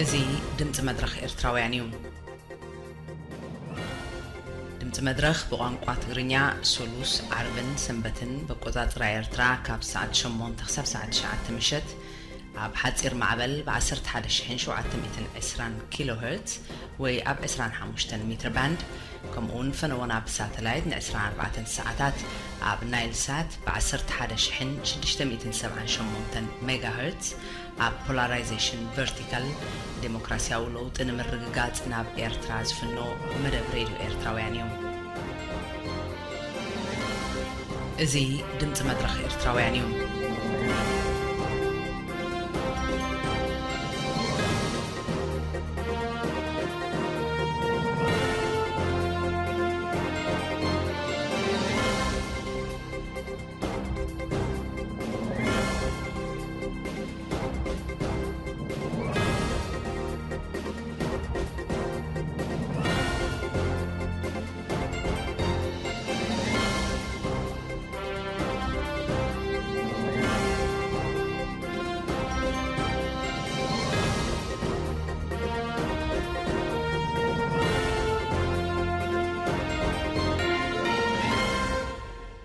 እዚ ድምፂ መድረኽ ኤርትራውያን እዩ። ድምፂ መድረኽ ብቋንቋ ትግርኛ ሶሉስ፣ ዓርብን ሰንበትን ብኣቆፃፅራ ኤርትራ ካብ ሰዓት ሸሞንተ ክሳብ ሰዓት ትሽዓተ ምሸት ኣብ ሓፂር ማዕበል ብ ዓሰርተ ሓደ ሺሕን ሸውዓተ ሚእትን ዕስራን ኪሎ ሄርትዝ ወይ ኣብ ዕስራን ሓሙሽተን ሜትር ባንድ፣ ከምኡ እውን ፈነወና ብሳተላይት ን ዕስራን ኣርባዕተን ሰዓታት ኣብ ናይል ሳት ብ ዓሰርተ ሓደ ሺሕን ሽዱሽተ ሚእትን ሰብዓን ሸሞንተን ሜጋ ሄርትዝ፣ ኣብ ፖላራይዜሽን ቨርቲካል ዴሞክራሲያዊ ለውጢ ንምርግጋጽ ናብ ኤርትራ ዝፍኖ መደብ ሬድዮ ኤርትራውያን እዩ። እዚ ድምጺ መድረኽ ኤርትራውያን እዩ።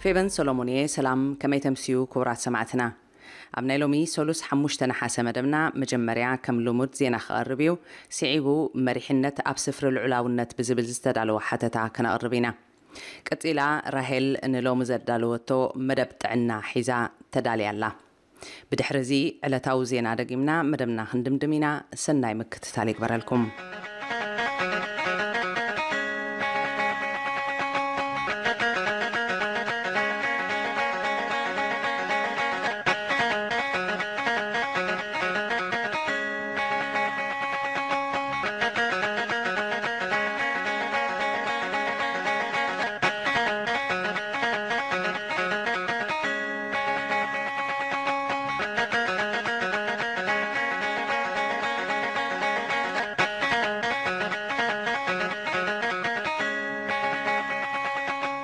ፌበን ሰሎሞን እየ። ሰላም፣ ከመይ ተምስዩ ክቡራት ሰማዕትና? ኣብ ናይ ሎሚ ሰሉስ ሓሙሽተ ነሓሰ መደብና መጀመርያ ከም ልሙድ ዜና ክቐርብ እዩ። ስዒቡ መሪሕነት ኣብ ስፍሪ ልዑላውነት ብዝብል ዝተዳለወ ሓተታ ክነቕርብ ኢና። ቀጺላ ራሄል ንሎሚ ዘዳለወቶ መደብ ጥዕና ሒዛ ተዳልያ ኣላ። ብድሕሪ እዚ ዕለታዊ ዜና ደጊምና መደብና ክንድምድም ኢና። ሰናይ ምክትታል ይግበረልኩም።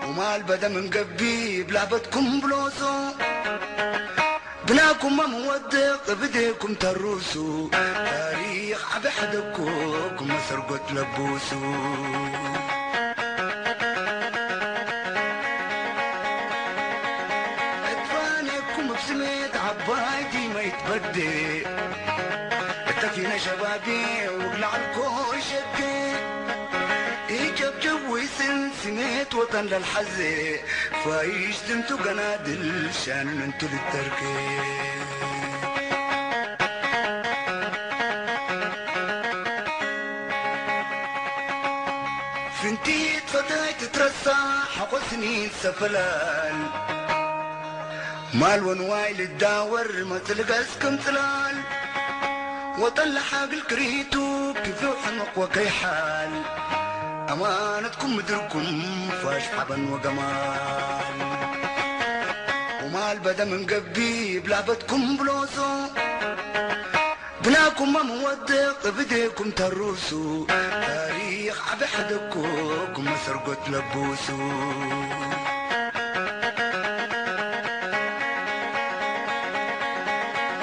ቁማል በደም እንገቢ ብላበትኩም ብሎሶ ብናኩም መምወድቕ ብዴኩም ተሩሱ ታሪኽ ዓቢ ሓደኩ መሰርጎት ለቡሱ እትፋኔኩም ብስሜት ዓባይ ዲመይት በዴ እተፊነ ሸባቤ ውግላዕልኮ ሸዴ ኢጀብጀብ ወይስን ስሜት ወጠን ለልሓዜ ፋይሽ ድንቱ ገናድል ሻንን እንቱ ልተርኬ ፍንቲት ፈተይ ትትረሳ ሓቆስኒ ሰፈላል ማል ወንዋይ ልዳወር መጽልገስ ክምጽላል ወጠን ለሓግል ክሪቱ ክፍው ሕምቕ ወከይሓል ኣማነትኩም ምድርኩም ፋሽ ሓበን ወገማል ቁማል በደም እንገቢ ብላበትኩም ብሎሶ ብናኩም መምወድቕ ብዴኩም ተሩሱ ታሪኽ ዓቢ ሓደኩ መሰርጎት ለቡሱ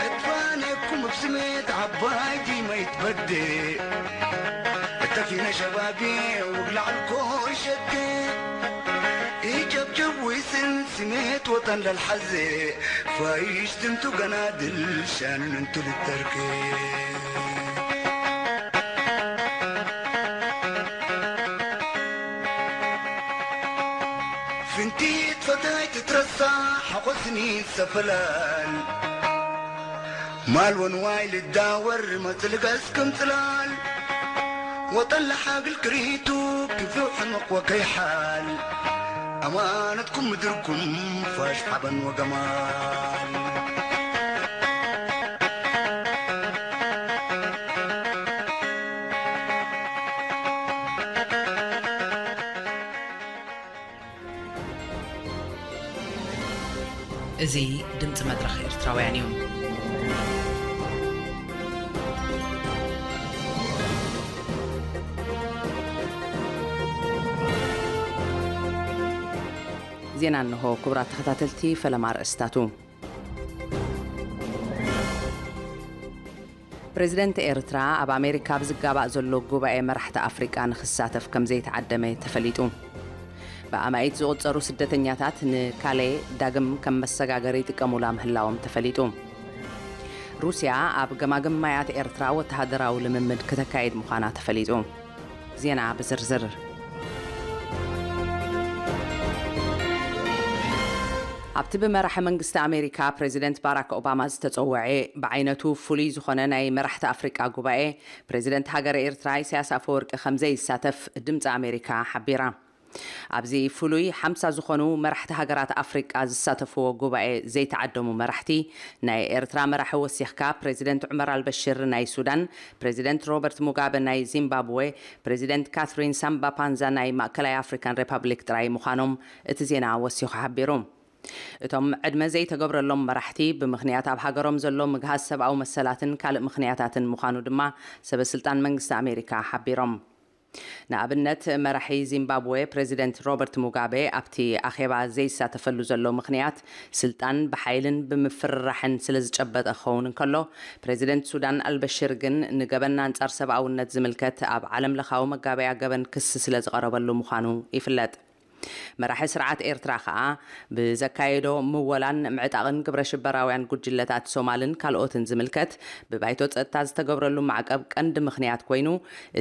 እትፋኔኩም ብስሜት ዓባይ ዲመይት በዴ እተፊነ ሸባቤ ውግላዕልኮ ሸዴ ኢጀብጀብ ወይስን ስሜት ወጠን ለልሓዜ ፋይሽ ድንቱ ገናድል ሻንን እንቱ ልተርኬ ፍንቲት ፈተይ ትትረሳ ሓቆስኒ ሰፈላል ማል ወንዋይ ልዳወር መጽልገስ ክምጽላል ወጠን ለሓግል ክሪቱ ክፍው ሕምቕ ወከይሓል ኣማነትኩም ምድርኩም ፋሽ ሓበን ወገማል እዚ ድምፂ መድረኽ ኤርትራውያን እዩ። ዜና እንሆ። ክቡራት ተኸታተልቲ፣ ፈለማ ኣርእስታቱ። ፕሬዚደንት ኤርትራ ኣብ ኣሜሪካ ኣብ ዝጋባእ ዘሎ ጉባኤ መራሕቲ ኣፍሪቃ ንክሳተፍ ከም ዘይተዓደመ ተፈሊጡ። ብኣማኢት ዝቑጸሩ ስደተኛታት ንካሌ ዳግም ከም መሰጋገሪ ይጥቀሙላ ምህላዎም ተፈሊጡ። ሩስያ ኣብ ገማግም ማያት ኤርትራ ወተሃደራዊ ልምምድ ክተካይድ ምዃና ተፈሊጡ። ዜና ብዝርዝር። ኣብቲ ብመራሒ መንግስቲ ኣሜሪካ ፕሬዚደንት ባራክ ኦባማ ዝተጸወዐ ብዓይነቱ ፍሉይ ዝኾነ ናይ መራሕቲ ኣፍሪቃ ጉባኤ፣ ፕሬዚደንት ሃገረ ኤርትራ ኢሳያስ ኣፈወርቂ ከም ዘይሳተፍ ድምፂ ኣሜሪካ ሓቢራ። ኣብዚ ፍሉይ ሓምሳ ዝኾኑ መራሕቲ ሃገራት ኣፍሪቃ ዝሳተፍዎ ጉባኤ ዘይተዓደሙ መራሕቲ፣ ናይ ኤርትራ መራሒ ወሲኽካ ፕሬዚደንት ዑመር ኣልበሽር ናይ ሱዳን፣ ፕሬዚደንት ሮበርት ሙጋበ ናይ ዚምባብዌ፣ ፕሬዚደንት ካትሪን ሳምባ ፓንዛ ናይ ማእከላይ ኣፍሪካን ሪፓብሊክ ጥራይ ምዃኖም እቲ ዜና ወሲኹ ሓቢሩ። እቶም ዕድመ ዘይተገብረሎም መራሕቲ ብምኽንያት ኣብ ሃገሮም ዘሎ ምግሃስ ሰብኣዊ መሰላትን ካልእ ምኽንያታትን ምዃኑ ድማ ሰበ ስልጣን መንግስቲ ኣሜሪካ ሓቢሮም። ንኣብነት፣ መራሒ ዚምባብዌ ፕሬዚደንት ሮበርት ሙጋቤ ኣብቲ ኣኼባ ዘይሳተፈሉ ዘሎ ምኽንያት ስልጣን ብሓይልን ብምፍርራሕን ስለ ዝጨበጠ ክኸውን እንከሎ፣ ፕሬዚደንት ሱዳን ኣልበሽር ግን ንገበን ኣንጻር ሰብኣውነት ዝምልከት ኣብ ዓለም ለኻዊ መጋበያ ገበን ክሲ ስለ ዝቐረበሉ ምዃኑ ይፍለጥ። መራሒ ስርዓት ኤርትራ ከኣ ብዘካየዶ ምወላን ምዕጣቕን ግብረ ሽበራውያን ጉጅለታት ሶማልን ካልኦትን ዝምልከት ብባይቶ ጸጥታ ዝተገብረሉ ማዕቀብ ቀንዲ ምኽንያት ኮይኑ፣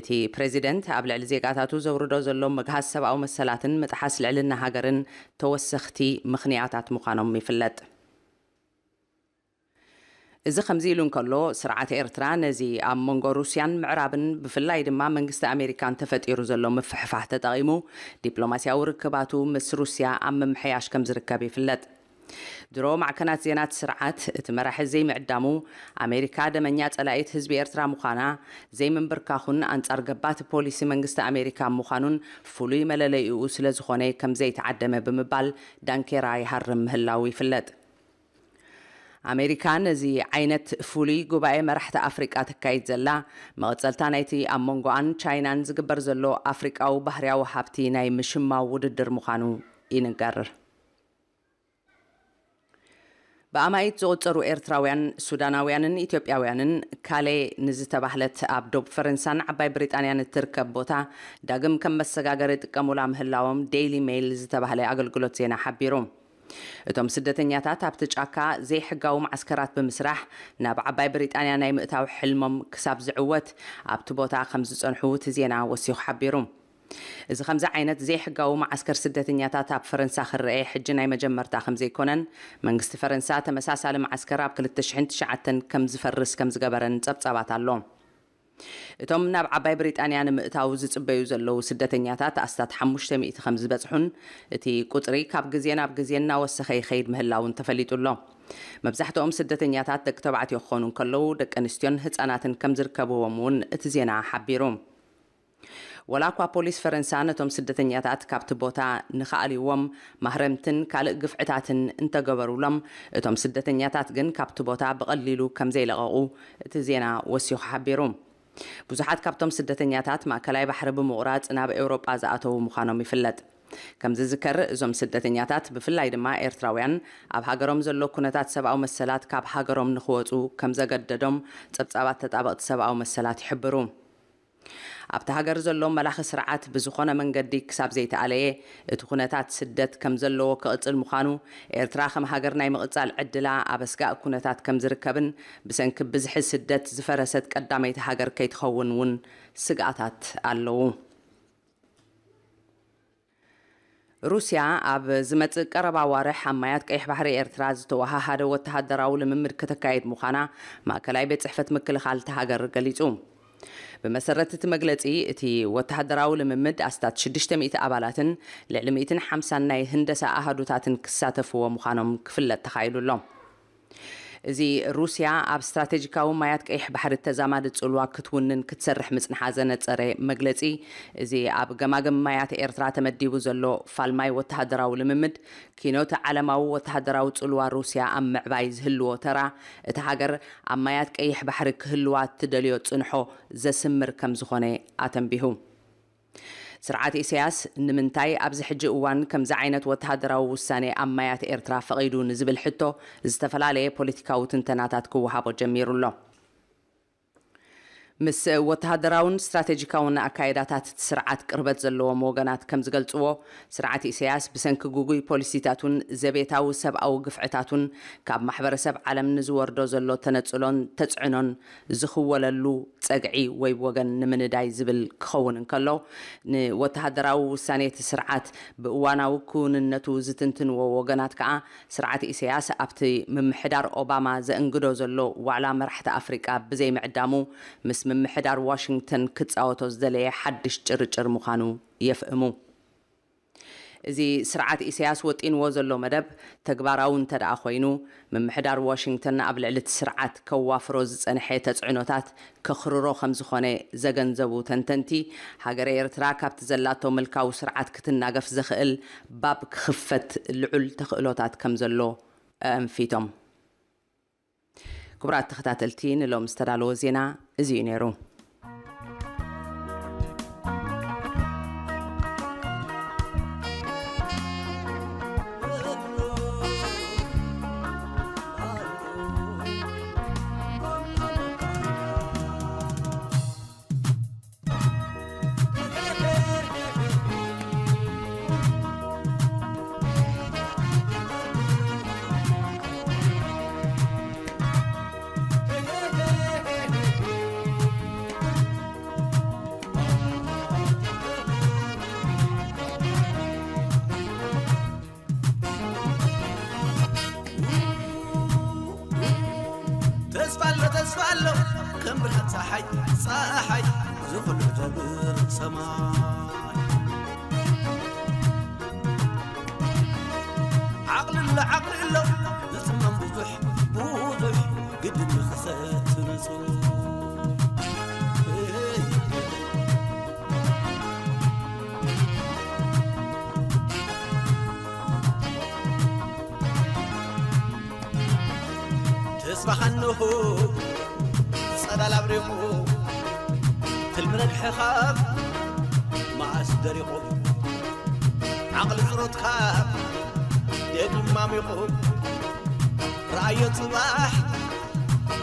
እቲ ፕሬዚደንት ኣብ ልዕሊ ዜጋታቱ ዘውርዶ ዘሎ ምግሃስ ሰብኣዊ መሰላትን ምጥሓስ ልዕልና ሃገርን ተወሰኽቲ ምኽንያታት ምዃኖም ይፍለጥ። እዚ ከምዚ ኢሉ እንከሎ፣ ስርዓት ኤርትራ ነዚ ኣብ መንጎ ሩስያን ምዕራብን ብፍላይ ድማ መንግስቲ ኣሜሪካን ተፈጢሩ ዘሎ ምፍሕፋሕ ተጠቒሙ ዲፕሎማስያዊ ርክባቱ ምስ ሩስያ ኣብ ምምሕያሽ ከም ዝርከብ ይፍለጥ። ድሮ ማዕከናት ዜናት ስርዓት እቲ መራሒ ዘይምዕዳሙ፣ ኣሜሪካ ደመኛ ጸላኢት ህዝቢ ኤርትራ ምዃና ዘይምንብርካኹን ኣንጻር ገባቲ ፖሊሲ መንግስቲ ኣሜሪካ ምዃኑን ፍሉይ መለለይኡ ስለ ዝኾነ ከም ዘይተዓደመ ብምባል ዳንኬራ ይሃርም ምህላው ይፍለጥ። ኣሜሪካ ነዚ ዓይነት ፍሉይ ጉባኤ መራሕቲ ኣፍሪቃ ተካይድ ዘላ፣ መቐጸልታ ናይቲ ኣብ መንጎኣን ቻይናን ዝግበር ዘሎ ኣፍሪቃዊ ባህርያዊ ሃብቲ ናይ ምሽማው ውድድር ምዃኑ ይንገር። ብኣማኢት ዝቑጸሩ ኤርትራውያን፣ ሱዳናውያንን ኢትዮጵያውያንን ካሌ ንዝተባህለት ኣብ ዶብ ፈረንሳን ዓባይ ብሪጣንያን እትርከብ ቦታ ዳግም ከም መሰጋገሪ ይጥቀሙላ ምህላዎም ዴይሊ ሜይል ዝተባህለ ኣገልግሎት ዜና ሓቢሩ። እቶም ስደተኛታት ኣብቲ ጫካ ዘይሕጋዊ መዓስከራት ብምስራሕ ናብ ዓባይ ብሪጣንያ ናይ ምእታው ሕልሞም ክሳብ ዝዕወት ኣብቲ ቦታ ከም ዝጸንሑ እቲ ዜና ወሲኹ ሓቢሩ። እዚ ከምዚ ዓይነት ዘይሕጋዊ መዓስከር ስደተኛታት ኣብ ፈረንሳ ክረአ ሕጂ ናይ መጀመርታ ከም ዘይኮነን፣ መንግስቲ ፈረንሳ ተመሳሳሊ መዓስከር ኣብ ክልተ ሽሕን ትሽዓተን ከም ዝፈርስ ከም ዝገበረን ጸብጻባት ኣሎ። እቶም ናብ ዓባይ ብሪጣንያ ንምእታው ዝጽበዩ ዘለዉ ስደተኛታት ኣስታት ሓሙሽተ ሚእቲ ከም ዝበጽሑን፣ እቲ ቁጽሪ ካብ ግዜ ናብ ግዜ እናወሰኸ ይኸይድ ምህላውን ተፈሊጡ ኣሎ። መብዛሕትኦም ስደተኛታት ደቂ ተባዕትዮ ክኾኑ እንከለዉ፣ ደቂ ኣንስትዮን ህጻናትን ከም ዝርከብዎም እውን እቲ ዜና ሓቢሩ። ወላ እኳ ፖሊስ ፈረንሳ ነቶም ስደተኛታት ካብቲ ቦታ ንኽኣልይዎም ማህረምትን ካልእ ግፍዕታትን እንተገበሩሎም፣ እቶም ስደተኛታት ግን ካብቲ ቦታ ብቐሊሉ ከም ዘይለቐቑ እቲ ዜና ወሲኹ ሓቢሩ። ብዙሓት ካብቶም ስደተኛታት ማእከላይ ባሕሪ ብምቑራጽ ናብ ኤውሮጳ ዝኣተዉ ምዃኖም ይፍለጥ። ከም ዝዝከር፣ እዞም ስደተኛታት፣ ብፍላይ ድማ ኤርትራውያን፣ ኣብ ሃገሮም ዘሎ ኩነታት ሰብኣዊ መሰላት ካብ ሃገሮም ንኽወጹ ከም ዘገደዶም ጸብጻባት ተጣበቕቲ ሰብኣዊ መሰላት ይሕብሩ። ኣብቲ ሃገር ዘሎ መላኺ ስርዓት ብዝኾነ መንገዲ ክሳብ ዘይተኣለየ፣ እቲ ኩነታት ስደት ከም ዘለዎ ክቕጽል ምዃኑ፣ ኤርትራ ከም ሃገር ናይ ምቕጻል ዕድላ ኣብ ኣስጋእ ኩነታት ከም ዝርከብን፣ ብሰንኪ ብዝሒ ስደት ዝፈረሰት ቀዳመይቲ ሃገር ከይትኸውን እውን ስግኣታት ኣለዉ። ሩስያ ኣብ ዝመጽእ ቀረባ ኣዋርሕ ኣብ ማያት ቀይሕ ባሕሪ ኤርትራ ዝተወሃሃደ ወተሃደራዊ ልምምድ ከተካይድ ምዃና ማእከላይ ቤት ጽሕፈት ምክልኻል እታ ሃገር ገሊጹ። ብመሰረት እቲ መግለጺ፣ እቲ ወተሃደራዊ ልምምድ ኣስታት ሽዱሽተ ሚእቲ ኣባላትን ልዕሊ ሚእትን ሓምሳን ናይ ህንደሳ ኣሃዱታትን ክሳተፍዎ ምዃኖም ክፍለጥ ተኻኢሉ ኣሎ። እዚ ሩስያ ኣብ ስትራቴጂካዊ ማያት ቀይሕ ባሕሪ ተዛማዲ ጽልዋ ክትውንን ክትሰርሕ ምጽንሓ ዘነጸረ መግለጺ፣ እዚ ኣብ ገማግም ማያት ኤርትራ ተመዲቡ ዘሎ ፋልማይ ወተሃደራዊ ልምምድ፣ ኪኖት ዓለማዊ ወተሃደራዊ ጽልዋ ሩስያ ኣብ ምዕባይ ዝህልዎ ተራ፣ እታ ሃገር ኣብ ማያት ቀይሕ ባሕሪ ክህልዋ እትደልዮ ጽንሖ ዘስምር ከም ዝኾነ ኣተንቢሁ። ስርዓት ኢሳያስ ንምንታይ ኣብዚ ሕጂ እዋን ከምዚ ዓይነት ወተሃደራዊ ውሳኔ ኣብ ማያት ኤርትራ ፈቒዱ ንዝብል ሕቶ ዝተፈላለየ ፖለቲካዊ ትንተናታት ክወሃቦ ጀሚሩ ኣሎ። ምስ ወተሃደራውን ስትራቴጂካውን ኣካይዳታት እቲ ስርዓት ቅርበት ዘለዎም ወገናት ከም ዝገልጽዎ፣ ስርዓት ኢሳያስ ብሰንኪ ግጉይ ፖሊሲታቱን ዘቤታዊ ሰብኣዊ ግፍዕታቱን ካብ ማሕበረሰብ ዓለም ንዝወርዶ ዘሎ ተነጽሎን ተጽዕኖን ዝኽወለሉ ጸግዒ ወይ ወገን ንምንዳይ ዝብል ክኸውን እንከሎ፣ ንወተሃደራዊ ውሳኔ እቲ ስርዓት ብእዋናዊ ክውንነቱ ዝትንትንዎ ወገናት ከኣ፣ ስርዓት ኢሳያስ ኣብቲ ምምሕዳር ኦባማ ዘእንግዶ ዘሎ ዋዕላ መራሕቲ ኣፍሪቃ ብዘይምዕዳሙ፣ ምስ ምምሕዳር ዋሽንግተን ክጻወቶ ዝደለየ ሓድሽ ጭርጭር ምዃኑ የፍእሙ። እዚ ስርዓት ኢሳያስ ወጢንዎ ዘሎ መደብ ተግባራዊ እንተ ደኣ ኮይኑ፣ ምምሕዳር ዋሽንግተን ኣብ ልዕሊ እቲ ስርዓት ከዋፍሮ ዝጸንሐ ተጽዕኖታት ከኽርሮ ከም ዝኾነ ዘገንዘቡ ተንተንቲ፣ ሃገረ ኤርትራ ካብቲ ዘላቶ ምልካዊ ስርዓት ክትናገፍ ዘኽእል ባብ ክኽፈት ልዑል ተኽእሎታት ከም ዘሎ ኣእንፊቶም። ክቡራት ተኸታተልቲ፣ ንሎም ዝተዳለወ ዜና እዚ እዩ ነይሩ። ተስፋ ኣሎ፣ ተስፋ ኣሎ፣ ከም ብርሃን ፀሓይ፣ ፀሓይ፣ ዝኹሉ ተብር ሰማይ። ዓቕሊ ኣሎ፣ ዓቕሊ ኣሎ፣ ዝፅመም ብዙሕ፣ ብዙሕ፣ ግድን ንኽሰት ንፁህ። ተስፋኻ እንሆ ጸዳል ኣብሪቑ፣ ትልሚ ረግሐኻ መዓስ ደሪቑ? ዓቕሊ ጽሮትካ ዴግም ማሚቑ፣ ረኣዮ ጽባሕ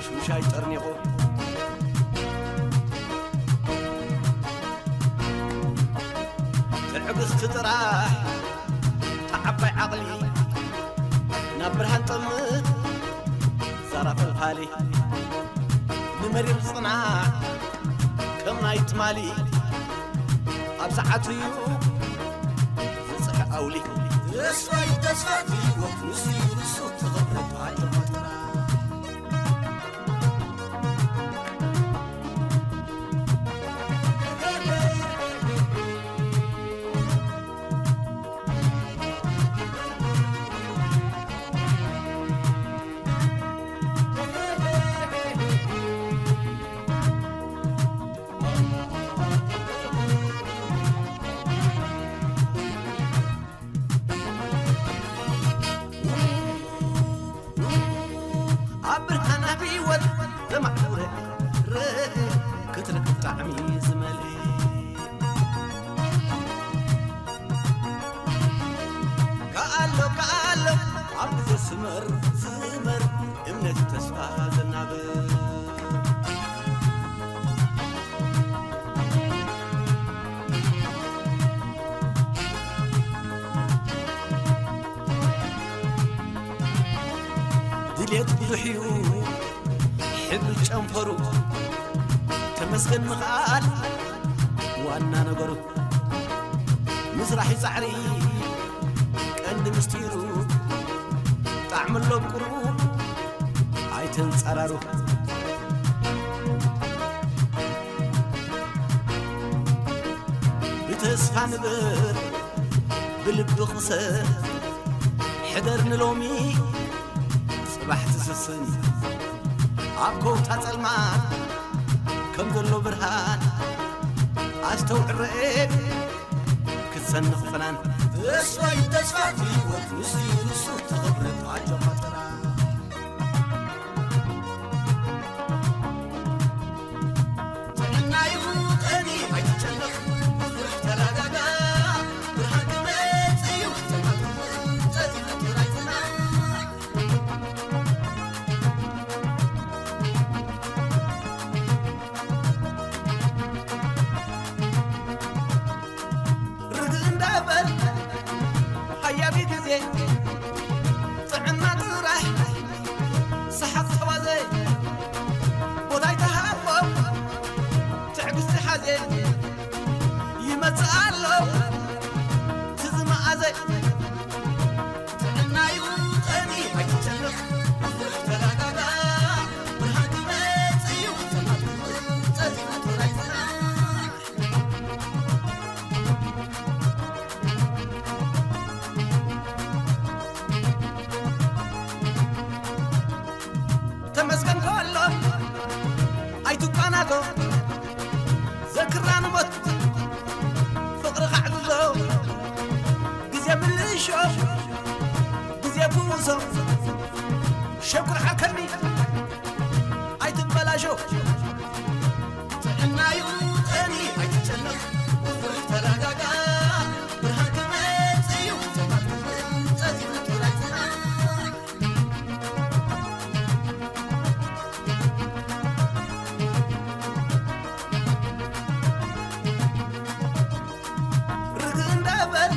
ሽምሻይ ጠርኒቑ። ትዕግስቲ ጥራሕ ተዓባይ ዓቕሊ፣ ናብ ብርሃን ጠምት ዛራ ፈልፋሊ። ንመሪር ጽንዓት ከም ናይ ትማሊ፣ ኣብ ሰዓቱ እዩ ዝጽሕ ኣውሊ። ተስፋይ ተስፋ ህይወት ንሱ እዩ ንሱ ተቐብረት ኣጆኻ ጥራሕ። ኣብ ብርሃን ኣብ ህይወት ተማዕረ፣ ክትረክብ ጣዕሚ ዝመልእ። ከኣሎ፣ ከኣሎ፣ ኣብ ግዜ ስመር፣ ስመር፣ እምነት ተስፋ ዘናብር። ድሌት ብዙሕ እዩ ሕብሪ ጨንፈሩ፣ ተመስገን ምኽኣል ዋና ነገሩ። ምስራሕ እዩ ጻዕሪ ቀንዲ ምስጢሩ፣ ጣዕሚ ኣሎ ቁሩ ኣይተንጻራሩ። ብተስፋ ንበር ብልቢ ቕሰን፣ ሕደር ንሎሚ ጽባሕ ትስስን። ኣብ ከውታ ጸልማት ከም ዘሎ ብርሃን ኣስተውዕል ርኤ ክትሰንቕ ፍናን። ተስፋይ ተስፋ ህይወት ንሱ እዩ ንሱ ተኸብረት ኣጆኻ ጥራሕ። ጥዕና ይኹን ቀኒ ኣይትጨነቕ፣ ብዙሕ ተረጋጋ፣ ብርሃን ክመጽእ እዩ፣ ጸልማት እውን ጸሊሙ ጥራይ ጽናሕ። ያቢ ግዜ ጥዕና ጥራሕ ሰሓቕ ተዋዘ ቦታ ይተሃቦ ትዕግስቲ ሓዜ ይመጽእ ኣሎ ትዝመኣዘ ጥዕናዩ ጠኒ ኣይትጨነቕ ተረጋጋ ብርሃን ክመጽእ እዩ ጸናት ክመጽእ እዩ ጥራይ ጽናሕ ተመስገን ከሎ ኣይትቋናቶ ዘክራ ንሞት ፍቕሪ ካዕብዞ ግዜ ብልሾ ግዜ ፍውሶ ሸኩር ዓከኒ ኣይትበላሾ ጥዕናዩ ጠኒ ኣይትጨነቕ ተረጋጋ ብርሃን ክመጽእ እዩ ጸማል ክመጽእ እዩ ጥራይ ጥራይ ርግእ እንዳበል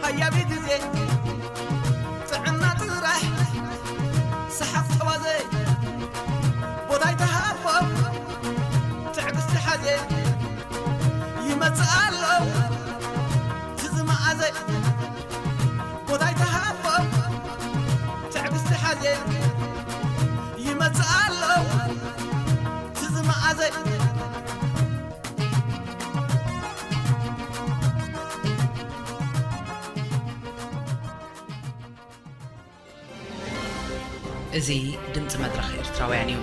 ሃያቢ ግዜ ጥዕና ጥራሕ ሰሓቕ ተዋዘ ቦታ ይተሃቦ ትዕግስቲ ሓዜ ይመጽእ ኣሎ ትዝመኣዘ ቦታ ይተሃቦ ትዕግስቲ ሓዜ ይመጽእ ኣሎ ትዝመኣዘ እዚ ድምጺ መድረኽ ኤርትራውያን እዩ።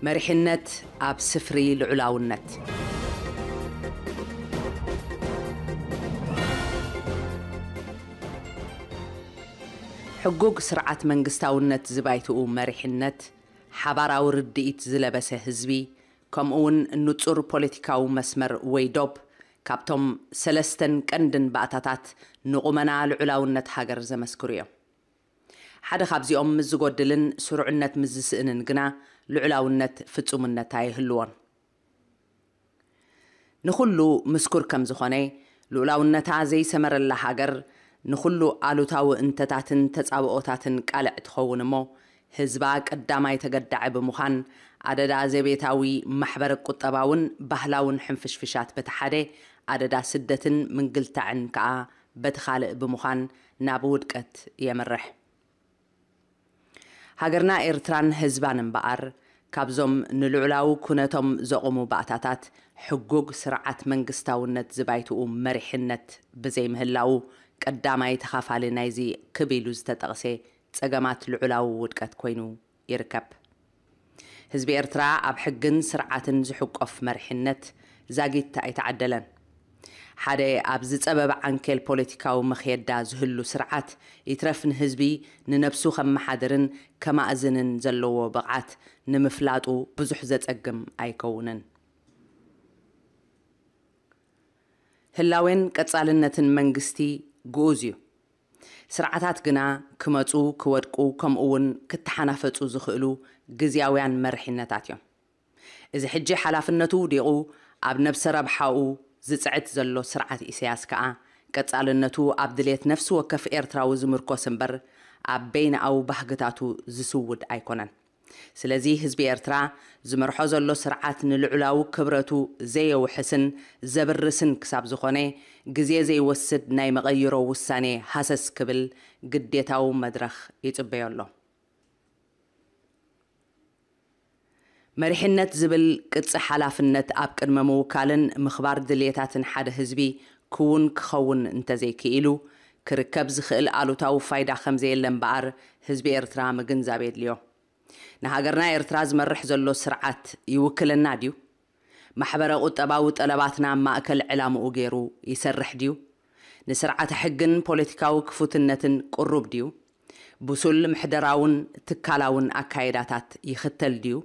መሪሕነት ኣብ ስፍሪ ልዑላውነት። ሕጉግ ስርዓት መንግስታውነት ዝባይትኡ መሪሕነት፣ ሓባራዊ ርድኢት ዝለበሰ ህዝቢ፣ ከምኡውን ንጹር ፖለቲካዊ መስመር ወይ ዶብ፣ ካብቶም ሰለስተን ቀንድን ባእታታት ንቑመና ልዑላውነት ሃገር ዘመስክሩ እዮም። ሓደ ካብዚኦም ምስ ዝጎድልን ስሩዕነት ምስ ዝስእንን ግና ልዑላውነት ፍጹምነት ኣይህልዎን። ንኹሉ ምስኩር ከም ዝኾነ፣ ልኡላውነታ ዘይሰመረላ ሃገር ንኹሉ ኣሉታዊ እንተታትን ተጻብኦታትን ቃልዕ ትኸውን እሞ፣ ህዝባ ቀዳማይ ተገዳዒ ብምዃን፣ ኣደዳ ዘቤታዊ ማሕበረ ቁጠባውን ባህላውን ሕንፍሽፍሻት በቲ ሓደ፣ ኣደዳ ስደትን ምንግልታዕን ከኣ በቲ ካልእ ብምዃን ናብ ውድቀት የምርሕ። ሃገርና ኤርትራን ህዝባን እምበኣር፣ ካብዞም ንልዑላዊ ኩነቶም ዘቑሙ ባእታታት ሕጉግ ስርዓት መንግስታውነት ዝባይትኡ መሪሕነት ብዘይምህላዉ፣ ቀዳማይ ተኻፋሊ ናይዚ ክብ ኢሉ ዝተጠቕሰ ጸገማት ልዑላዊ ውድቀት ኮይኑ ይርከብ። ህዝቢ ኤርትራ ኣብ ሕግን ስርዓትን ዝሕቆፍ መሪሕነት ዛጊት ኣይተዓደለን። ሓደ ኣብ ዝጸበበ ዓንኬል ፖለቲካዊ መኽየዳ ዝህሉ ስርዓት፣ ይትረፍ ንህዝቢ ንነብሱ ከመሓድርን ከማእዝንን ዘለዎ ብቕዓት ንምፍላጡ ብዙሕ ዘጸግም ኣይከውንን። ህላዌን ቀጻልነትን መንግስቲ ግኡዝ እዩ። ስርዓታት ግና ክመጹ፣ ክወድቁ፣ ከምኡውን ክተሓናፈጹ ዝኽእሉ ግዝያውያን መሪሕነታት እዮም። እዚ ሕጂ ሓላፍነቱ ውዲቑ ኣብ ነብሰ ረብሓኡ ዝጽዕት ዘሎ ስርዓት ኢሳያስ ከኣ፣ ቀጻልነቱ ኣብ ድሌት ነፍሲ ወከፍ ኤርትራዊ ዝምርኮስ እምበር፣ ኣብ በይንኣዊ ባህግታቱ ዝስውድ ኣይኮነን። ስለዚ ህዝቢ ኤርትራ ዝመርሖ ዘሎ ስርዓት ንልዑላዊ ክብረቱ ዘየውሕስን ዘብርስን ክሳብ ዝኾነ፣ ግዜ ዘይወስድ ናይ መቐይሮ ውሳኔ ሃሰስ ክብል ግዴታዊ መድረኽ ይጽበዮ ኣሎ። መሪሕነት ዝብል ቅጺ ሓላፍነት ኣብ ቅድመ ምውካልን ምኽባር ድልየታትን ሓደ ህዝቢ ክውን ክኸውን እንተዘይክኢሉ፣ ክርከብ ዝኽእል ኣሉታዊ ፋይዳ ከምዘየለ እምበኣር ህዝቢ ኤርትራ ምግንዛብ የድልዮ። ንሃገርና ኤርትራ ዝመርሕ ዘሎ ስርዓት ይውክለና ድዩ? ማሕበረ ቁጠባዊ ጠለባትና ማእከል ዕላምኡ ገይሩ ይሰርሕ ድዩ? ንስርዓተ ሕግን ፖለቲካዊ ክፉትነትን ቅሩብ ድዩ? ብሱል ምሕደራውን ትካላውን ኣካይዳታት ይኽተል ድዩ?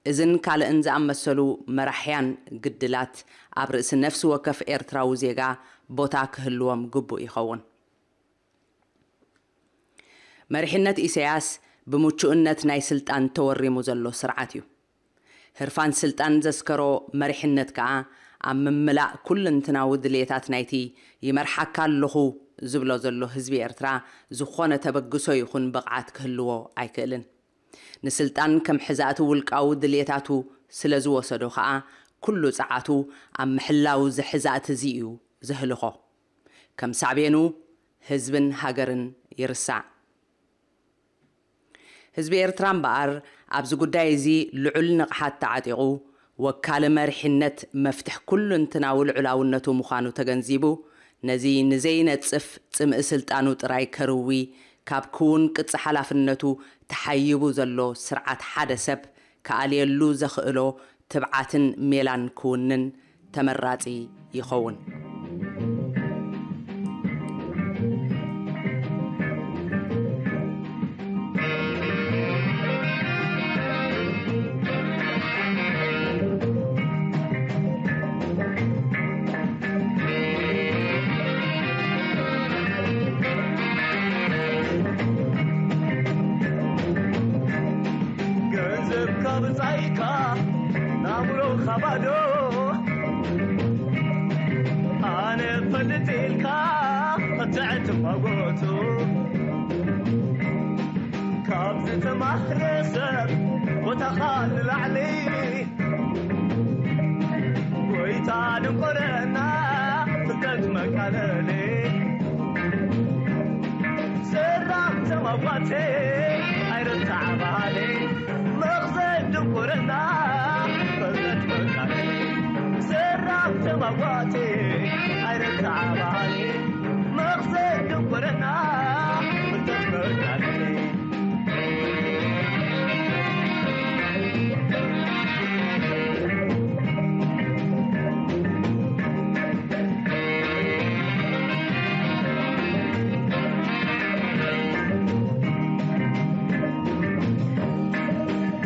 እዝን ካልእን ዝኣመሰሉ መራሕያን ግድላት ኣብ ርእሲ ነፍሲ ወከፍ ኤርትራዊ ዜጋ ቦታ ክህልዎም ግቡእ ይኸውን። መሪሕነት ኢሳያስ ብምቹእነት ናይ ስልጣን ተወሪሙ ዘሎ ስርዓት እዩ። ህርፋን ስልጣን ዘስከሮ መሪሕነት ከኣ ኣብ ምምላእ ኩልንትናዊ ድልየታት ናይቲ ይመርሓካ ኣለኹ ዝብሎ ዘሎ ህዝቢ ኤርትራ ዝኾነ ተበግሶ ይኹን ብቕዓት ክህልዎ ኣይክእልን። ንስልጣን ከም ሕዛእቲ ውልቃዊ ድልየታቱ ስለ ዝወሰዶ ከኣ ኩሉ ጸዓቱ ኣብ ምሕላው እዚ ሕዛእቲ እዚ እዩ ዘህልኾ። ከም ሳዕቤኑ ህዝብን ሃገርን ይርሳዕ። ህዝቢ ኤርትራ እምበኣር ኣብዚ ጉዳይ እዚ ልዑል ንቕሓት ተዓጢቑ፣ ወካሊ መሪሕነት መፍትሕ ኩሉ እንትናዊ ልዑላውነቱ ምዃኑ ተገንዚቡ፣ ነዚ ንዘይነጽፍ ጽምኢ ስልጣኑ ጥራይ ከርዊ፣ ካብ ክውን ቅጽ ሓላፍነቱ ተሓይቡ ዘሎ ስርዓት ሓደ ሰብ ክኣልየሉ ዘኽእሎ ትብዓትን ሜላን ክውንን ተመራጺ ይኸውን። ገንዘብካ ብጻይካ ናብሮኻ ባዶ፣ ኣነ ፈልጥ ኢልካ ክትዕትፋጎቱ፣ ካብ ዝተማህረ ሰብ ቦታኻ ንላዕሊ፣ ጎይታ ድንቆረና ፍልጠት መቃለሊ። ሰራም ተማጓቴ ኣይረታዕ ባህሊ፣ መኽዘን ድንቁርና ፍልጠት መቃለሊ። ሰራም ተማጓቴ ኣይረታዕ ባህሊ፣ መኽዘን ድንቁርና ፍልጠት መቃለሊ።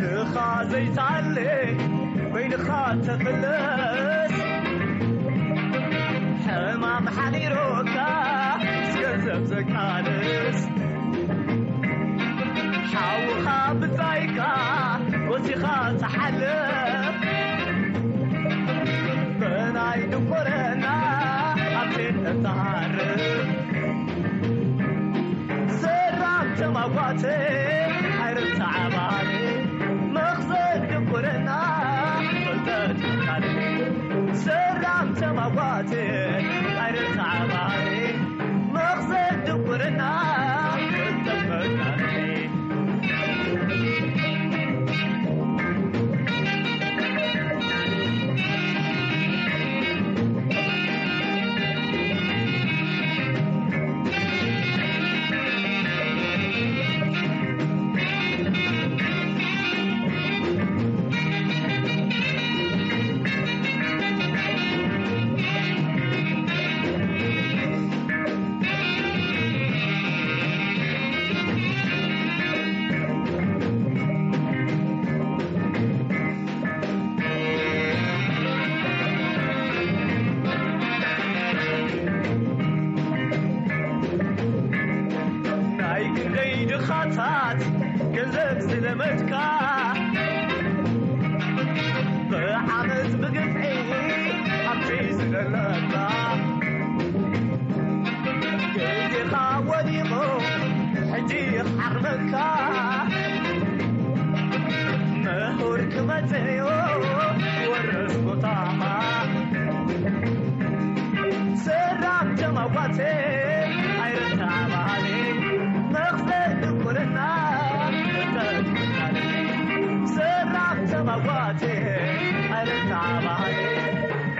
ንኻ ዘይትኣሊ ኮይንኻ ተፍልስ፣ ሕማም ሓዲሩካ ምስ ገንዘብ ዘቃልስ፣ ሓውኻ ብጻይካ ወሲኻ ትሓልፍ፣ ብናይ ድንቁርና ኣብ ሴት እትሃርፍ። ሰራም ተማጓተ ኣይርሳዕ ባህሊ፣ መኽዘን ድንቁርና ፍልጠት መቃለሊ። ሰራም ተማጓተ ኣይርሳዕ ባህሊ፣ መኽዘን ድንቁርና ፍልጠት መቃለሊ። ናይ ክንደይ ድኻታት ገንዘብ ዝለመድካ፣ ብዓመት ብግፍዒ ሃብቲ ዝደለካ፣ ግዜኻ ወዲቑ ሕጂ ይሓርመካ፣ ምሁር ክመጽእ እዩ ወርስ ቦታኻ። ሰራም ተማጓተ ኣይረታ ባህሊ፣ መኽዘን ድንቁርና ፍልጠት መቃለሊ። ሰራም ተማጓተ ኣይረታ ባህሊ፣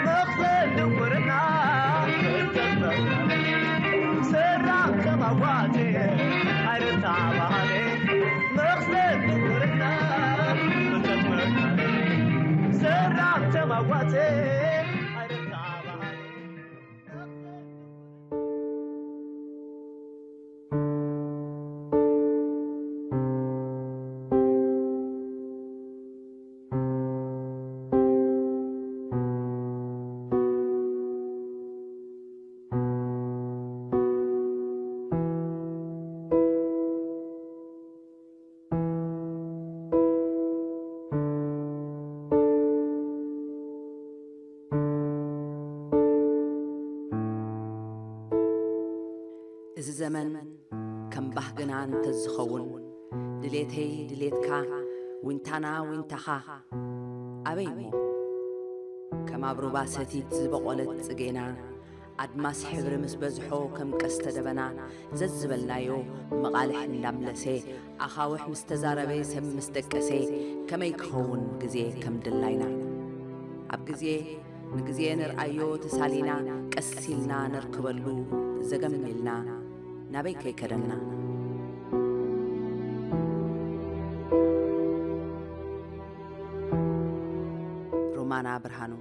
መኽዘን ድንቁርና ፍልጠት መቃለሊ። ሰራም ተማጓተ ኣይረታ ባህሊ፣ መኽዘን ድንቁርና ፍልጠት መቃለሊ። ሰራም ተማጓተ ኣይረታ ባህሊ። እዚ ዘመን ከም ባህግና እንተዝኸውን፣ ድሌተይ ድሌትካ፣ ዊንታና ዊንታኻ፣ ኣበይ እሞ? ከም ኣብ ሩባ ሰቲት ዝበቖለት ጽጌና፣ ኣድማስ ሕብሪ ምስ በዝሖ ከም ቀስተ ደበና፣ ዘዝበልናዮ መቓልሕ እንዳምለሰ፣ ኣኻውሕ ምስ ተዛረበ፣ ሰብ ምስ ደቀሰ፣ ከመይ ክኸውን ግዜ ከም ድላይና? ኣብ ግዜ ንግዜ ንርኣዮ ተሳሊና፣ ቀስ ኢልና ነርክበሉ ዘገም ኢልና፣ ናበይ ከይከደና? ሮማና ብርሃኑ።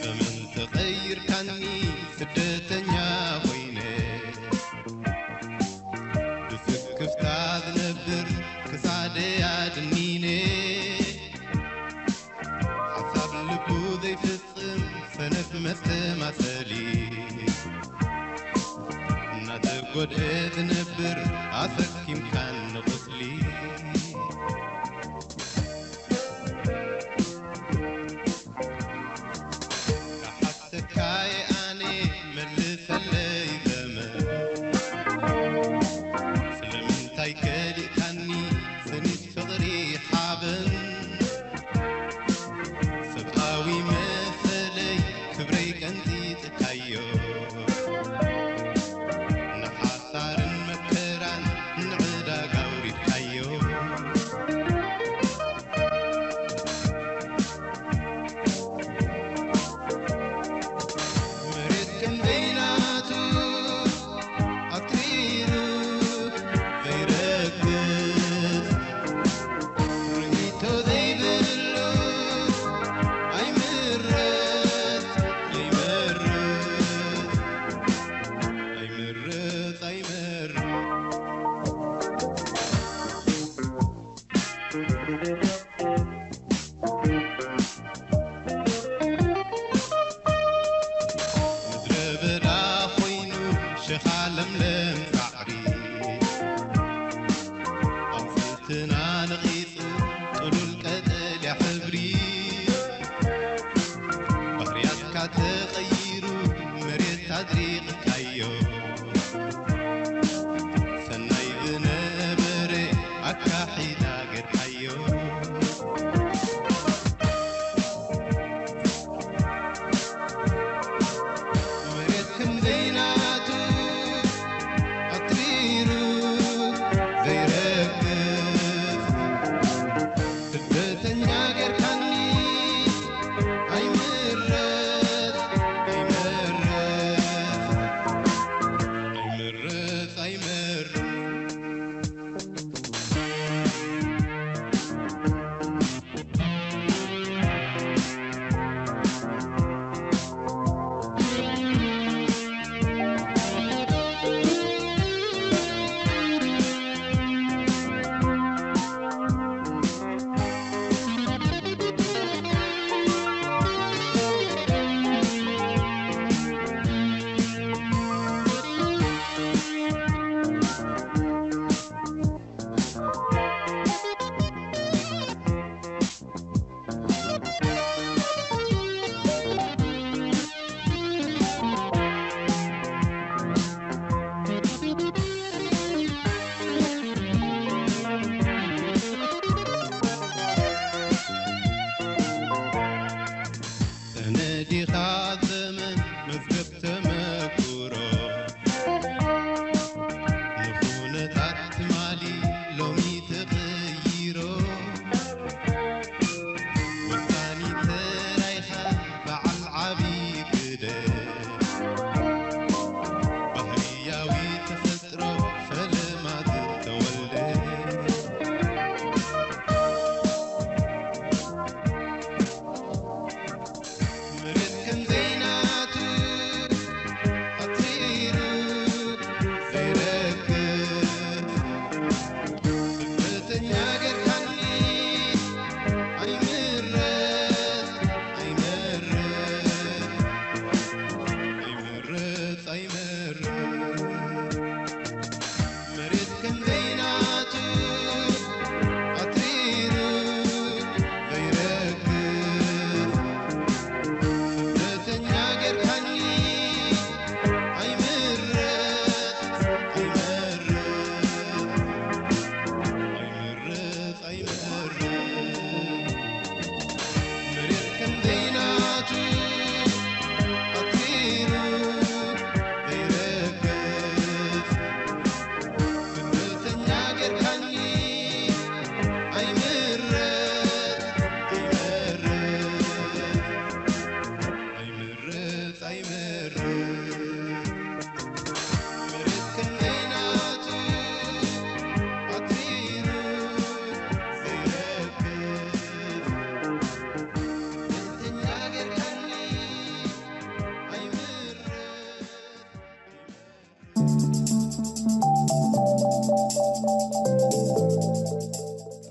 ዘመን ተቐይርካኒ ስደተኛ ኮይነ፣ ብስክፍታ ዝነብር ክሳደይ ኣድኒነ። ሓሳብ ልቡ ዘይፍጽም ሰነፍ መስተማሰሊ፣ እናተጎድአ ዝነብር ኣሰኪምካኒ ቁስሊ። ክሓተካይ ኣነ መልሰለይ ዘመን፣ ስለምንታይ ከሊእካኒ ስኒት ፍቕሪ ሓበን? ሰብኣዊ መሰለይ ክብረይ ቀንጢጥካዮ፣ ንሓሳርን መከራን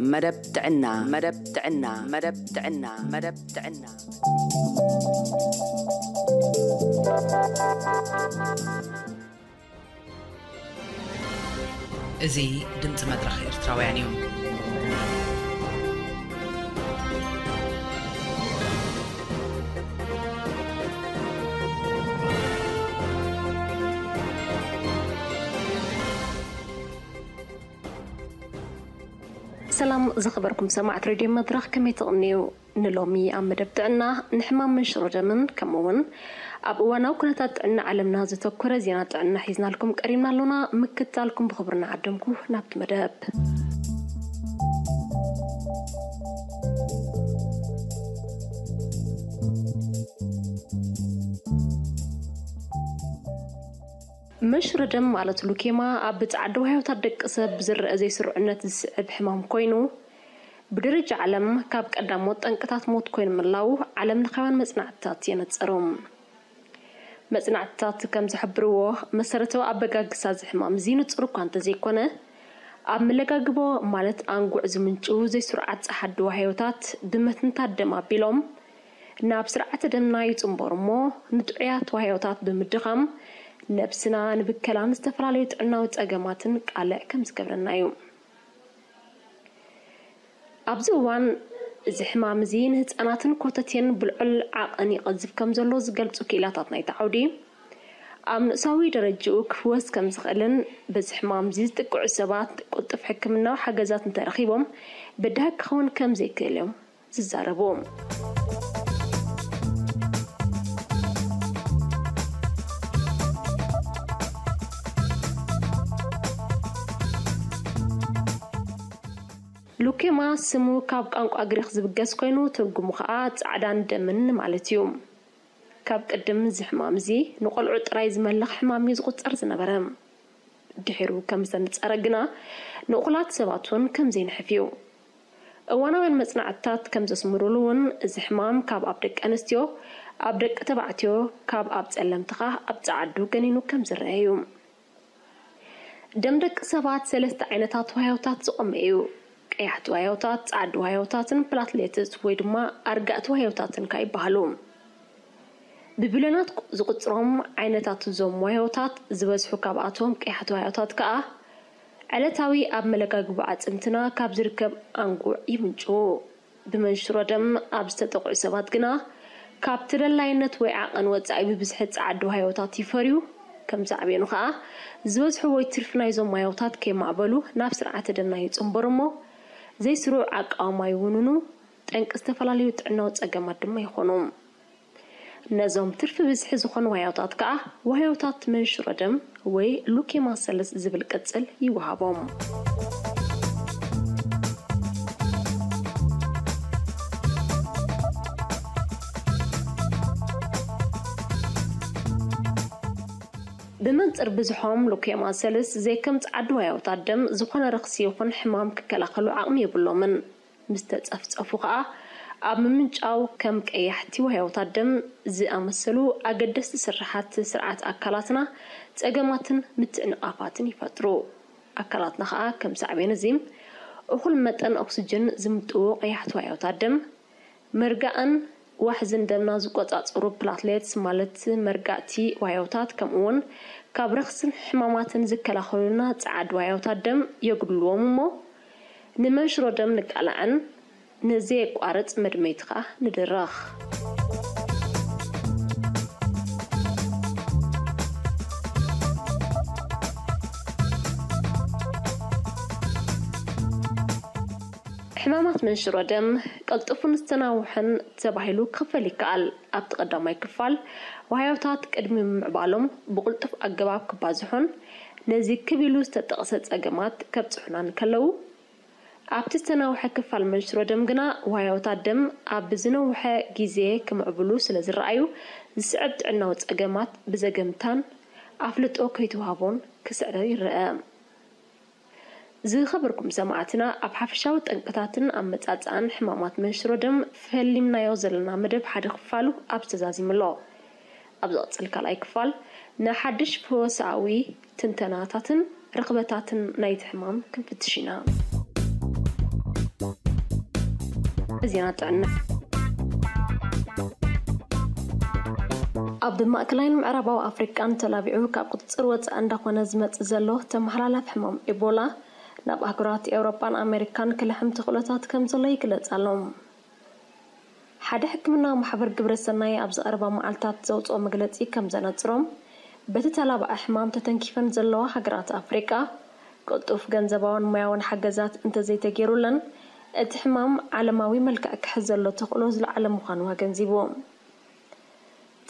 መደብ ጥዕና፣ መደብ ጥዕና፣ መደብ ጥዕና፣ መደብ ጥዕና። እዚ ድምፂ መድረኽ ኤርትራውያን እዩ። ሰላም ዝኸበርኩም ሰማዕት ሬድዮ መድረኽ፣ ከመይ ትቕንዩ? ንሎሚ ኣብ መደብ ጥዕና ንሕማም መንሽሮ ደምን ከምኡ እውን ኣብ እዋናዊ ኩነታት ጥዕና ዓለምና ዘተኮረ ዜና ጥዕና ሒዝናልኩም ቀሪብና ኣሎና። ምክትታልኩም ብኽብሪ እናዓደምኩ ናብቲ መደብ። መንሽሮ ደም ማለት ሉኬማ ኣብ ብጻዕዲ ዋህዮታት ደቂ ሰብ ብዝረአ ዘይስሩዕነት ዝስዕብ ሕማም ኮይኑ፣ ብደረጃ ዓለም ካብ ቀዳሞት ጠንቅታት ሞት ኮይኑ ምላው ዓለም ለኻውያን መጽናዕትታት የነጸሩ። መጽናዕትታት ከም ዝሕብርዎ፣ መሰረታዊ ኣበጋግሳ እዚ ሕማም እዚ ንጹር እኳ እንተዘይኮነ፣ ኣብ መለጋግቦ ማለት ኣንጉዕ ዝምንጩ ዘይስሩዓት ጸሓዲ ዋህዮታት ብመትንታት ደም ኣቢሎም ናብ ስርዓተ ደምና ይጽንበሩ እሞ፣ ንጥዑያት ዋህዮታት ብምድኻም ነብስና ንብከላን ዝተፈላለዩ ጥዕናዊ ጸገማትን ቃልዕ ከም ዝገብረና እዩ። ኣብዚ እዋን እዚ ሕማም እዚ ንህፃናትን ኮተቴን ብልዑል ዓቐን ይቐዝፍ ከም ዘሎ ዝገልጹ ክኢላታት ናይቲ ዓውዲ፣ ኣብ ንኡሳዊ ደረጃኡ ክፍወስ ከም ዝኽእልን በዚ ሕማም እዚ ዝጥቅዑ ሰባት ቅልጡፍ ሕክምናዊ ሓገዛት እንተረኺቦም በዳሂ ክኸውን ከም ዘይክእል እዮም ዝዛረቡ። ሉኬማ ስሙ ካብ ቋንቋ ግሪኽ ዝብገስ ኮይኑ፣ ትርጉሙ ኸኣ ጻዕዳን ደምን ማለት እዩ። ካብ ቅድም እዚ ሕማም እዚ ንቖልዑ ጥራይ ዝመልኽ ሕማም እዩ ዝቑጸር ዝነበረ። ድሒሩ ከም ዝተነጸረ ግና፣ ንእኹላት ሰባት እውን ከም ዘይንሕፍ እዩ። እዋናውያን መጽናዕትታት ከም ዘስምሩሉ እውን፣ እዚ ሕማም ካብ ኣብ ደቂ ኣንስትዮ፣ ኣብ ደቂ ተባዕትዮ፣ ካብ ኣብ ጸለምቲ ኸኣ ኣብ ጸዓዱ ገኒኑ ከም ዝረአ እዩ። ደም ደቂ ሰባት ሰለስተ ዓይነታት ዋህዮታት ዝቖመ እዩ። ቀያሕቲ ዋህዮታት፣ ጻዕዲ ዋህዮታትን ፕላትሌትስ ወይ ድማ ኣርጋእቲ ዋህዮታትን ከኣ ይበሃሉ። ብቢልዮናት ዝቑጽሮም ዓይነታት እዞም ዋህዮታት ዝበዝሑ ካብኣቶም ቀያሕቲ ዋህዮታት ከኣ ዕለታዊ ኣብ መለጋግቦ ኣዕጽምትና ካብ ዝርከብ ኣንጉዕ ይምንጩ። ብመንሽሮ ደም ኣብ ዝተጠቕዑ ሰባት ግና፣ ካብ ተደላይነት ወይ ዓቐን ወጻኢ ብብዝሒ ጸዓዱ ዋህዮታት ይፈርዩ። ከም ዝዓበየኑ ከኣ፣ ዝበዝሑ ወይ ትርፊ ናይዞም ዋህዮታት ከይማዕበሉ ናብ ስርዓተ ደምና ይጽንበሩ እሞ፣ ዘይስሩዕ ኣቃውማ ይውንኑ፣ ጠንቂ ዝተፈላለዩ ጥዕናዊ ጸገማት ድማ ይኾኑ። ነዞም ትርፊ ብዝሒ ዝኾኑ ዋህዮታት ከኣ ዋህዮታት መንሽሮ ደም ወይ ሉኬማ ሰልስ ዝብል ቅጽል ይወሃቦም። ብመንጽር ብዝሖም ሉኬማ ሰልስ ዘይከም ጸዓዱ ዋህዮታት ደም ዝኾነ ረኽሲ ይኹን ሕማም ክከላኸሉ ዓቕሚ የብሎምን። ምስ ተጸፍጸፉ ኸኣ ኣብ ምምንጫው ከም ቀያሕቲ ዋህዮታት ደም ዝኣመሰሉ ኣገደስቲ ስርሓት ስርዓት ኣካላትና ጸገማትን ምትዕንቓፋትን ይፈጥሩ። ኣካላትና ኸኣ ከም ሳዕቤን እዚ እኹል መጠን ኦክስጅን ዝምጥዉ ቀያሕቲ ዋህዮታት ደም መርጋእን ዋሕዝን ደምና ዝቆጻጸሩ ፕላትሌትስ ማለት መርጋእቲ ዋህዮታት ከምኡ እውን ካብ ረኽስን ሕማማትን ዝከላኸሉልና ጸዓዱ ዋህዮታት ደም የጉድልዎም እሞ ንመንሽሮ ደም ንቃላዕን ንዘየቋርጽ መድመይቲ ኸኣ ንድረኽ። ሕማማት መንሽሮ ደም ቀልጡፍን ዝተናውሐን ተባሂሉ ክኽፈል ይከኣል። ኣብቲ ቀዳማይ ክፋል ዋህዮታት ቅድሚ ምምዕባሎም ብቕልጡፍ ኣገባብ ክባዝሑን ነዚ ክብ ኢሉ ዝተጠቕሰ ጸገማት ከብጽሑና እንከለዉ፣ ኣብቲ ዝተናውሐ ክፋል መንሽሮ ደም ግና ዋህዮታት ደም ኣብ ዝነውሐ ግዜ ክምዕብሉ ስለ ዝረኣዩ፣ ዝስዕብ ጥዕናዊ ጸገማት ብዘገምታን ኣፍልጦ ከይተዋህቦን ክስዕር ይረአ። ዝኸበርኩም ሰማዕትና፣ ኣብ ሓፈሻዊ ጠንቅታትን ኣመጻጽኣን ሕማማት መንሽሮ ደም ፈሊምናዮ ዘለና መደብ ሓደ ክፋሉ ኣብዚ ተዛዚሙ ኣሎ። ኣብ ዝቕጽል ካልኣይ ክፋል ንሓድሽ ፈወሳዊ ትንተናታትን ርኽበታትን ናይቲ ሕማም ክንፍትሽ ኢና። ዜና ጥዕና። ኣብ ማእከላይን ምዕራባዊ ኣፍሪቃን ተላቢዑ ካብ ቁጽጽር ወጻኢ እንዳኾነ ዝመጽእ ዘሎ ተመሓላላፊ ሕማም ኤቦላ፣ ናብ ኣህጉራት ኤውሮጳን ኣሜሪካን ክልሕም ተኽእሎታት ከም ዘሎ ይግለጽ ኣሎ። ሓደ ሕክምናዊ ማሕበር ግብረ ሰናይ ኣብ ዝቐረባ መዓልታት ዘውጽኦ መግለጺ ከም ዘነጽሮም፣ በቲ ተላባዒ ሕማም ተተንኪፈን ዘለዋ ሃገራት ኣፍሪቃ፣ ቅልጡፍ ገንዘባውን ሞያውን ሓገዛት እንተዘይተገይሩለን፣ እቲ ሕማም ዓለማዊ መልክዕ ክሕዝ ዘሎ ተኽእሎ ዝለዓለ ምዃኑ ኣገንዚቡ።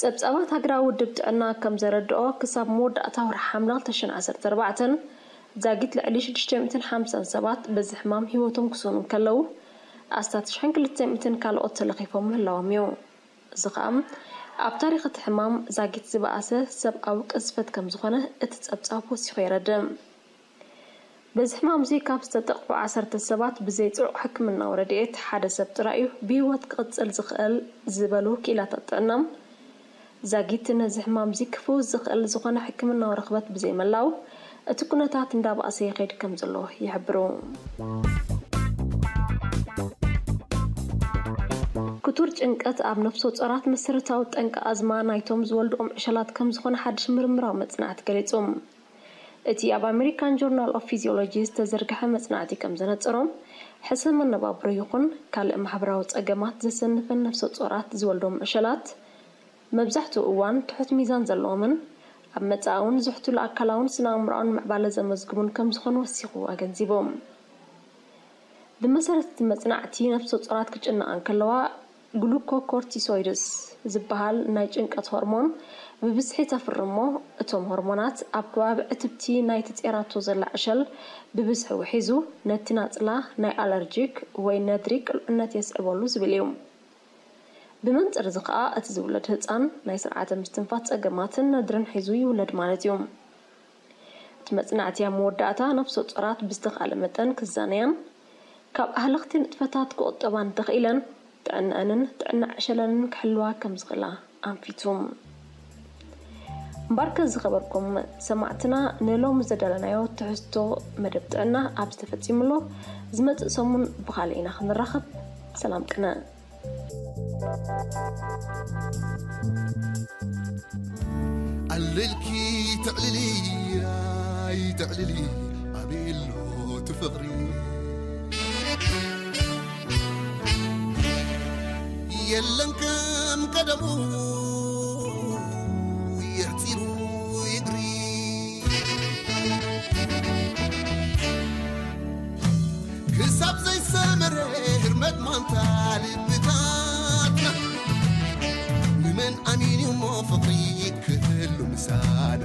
ጸብጻባት ሃገራዊ ውድብ ጥዕና ከም ዘረድኦ፣ ክሳብ መወዳእታ ወርሒ ሓምለ ክልተ ሽሕን ዓሰርተ ኣርባዕተን፣ ዛጊት ልዕሊ ሽዱሽተ ሚእትን ሓምሳን ሰባት በዚ ሕማም ህይወቶም ክስውኑ እንከለዉ፣ ኣስታት ሽሕን ክልተ ሚእትን ካልኦት ተለኺፎም ምህላዎም እዩ። እዚ ኸኣ ኣብ ታሪኽ እቲ ሕማም ዛጊት ዝበኣሰ ሰብኣዊ ቅዝፈት ከም ዝኾነ እቲ ጸብጻብ ወሲኹ የረድእ። በዚ ሕማም እዚ ካብ ዝተጠቕዑ ዓሰርተ ሰባት ብዘይ ጽዑቕ ሕክምናዊ ረድኤት ሓደ ሰብ ጥራይ እዩ ብህይወት ክቕጽል ዝኽእል ዝበሉ ክኢላታት ጥዕና፣ ዛጊት ነዚ ሕማም እዚ ክፍውስ ዝኽእል ዝኾነ ሕክምናዊ ርኽበት ብዘይምህላው እቲ ኩነታት እንዳባእሰ ይኸይድ ከም ዘሎ ይሕብሩ። ክቱር ጭንቀት ኣብ ነፍሰ ጾራት መሰረታዊ ጠንቂ ኣዝማ ናይቶም ዝወልድኦም ዕሸላት ከም ዝኾነ ሓድሽ ምርምራዊ መጽናዕቲ ገሊጹ። እቲ ኣብ ኣሜሪካን ጆርናል ኦፍ ፊዚዮሎጂ ዝተዘርግሐ መጽናዕቲ ከም ዘነጸሮም፣ ሕሰም መነባብሮ ይኹን ካልእ ማሕበራዊ ጸገማት ዘሰንፈን ነፍሰ ጾራት ዝወልዶም ዕሸላት፣ መብዛሕትኡ እዋን ትሑት ሚዛን ዘለዎምን ኣብ መጻኢ እውን ዝሕትሉ ኣካላውን ስነ-ኣእምሮኣውን ምዕባለ ዘመዝግቡን ከም ዝኾኑ ወሲኹ ኣገንዚቡ። ብመሰረት እቲ መጽናዕቲ፣ ነፍሰ ጾራት ክጭነቓ እንከለዋ፣ ግሉኮኮርቲሶይድስ ዝበሃል ናይ ጭንቀት ሆርሞን ብብዝሒ ተፍሪ እሞ፣ እቶም ሆርሞናት ኣብ ከባቢ ዕትብቲ ናይቲ ጼራቶ ዘላ ዕሸል ብብዝሒ ውሒዙ፣ ነቲ ናጽላ ናይ ኣለርጂክ ወይ ነድሪ ቅልዑነት የስዕበሉ ዝብል እዩ። ብመንጽር እዚ ኸኣ፣ እቲ ዝውለድ ህጻን ናይ ስርዓተ ምስትንፋስ ጸገማትን ነድርን ሒዙ ይውለድ ማለት እዩ። እቲ መጽናዕቲ ኣብ መወዳእታ፣ ነፍሰ ጾራት ብዝተኻእለ መጠን ክዛነያን ካብ ኣህለኽቲ ንጥፈታት ክቑጠባን እንተኽኢለን፣ ጥዕነአንን ጥዕና ዕሸለንን ክሕልዋ ከም ዝኽእላ ኣንፊቱ። እምበኣርከ ዝኸበርኩም ሰማዕትና፣ ንሎሚ ዘዳለናዮ ትሕዝቶ መደብ ጥዕና ኣብዚ ተፈጺሙ ኣሎ። ዝመጽእ ሰሙን ብኻልእ ኢና ክንራኸብ። ሰላም ቅነ። ኣለልኪ ተዕልሊ፣ ኣይ ተዕልሊ፣ ኣበይ ኣሎ እቲ ፍቕሪ? የለን ከም ቀደሙ፣ የሕጺሩ ይግሪ። ክሳብ ዘይሰመረ ህርመት ማንታ ልብታትና፣ ንመን ኣሚን እዩ እሞ ፍቕሪ ክህሉ ምሳና?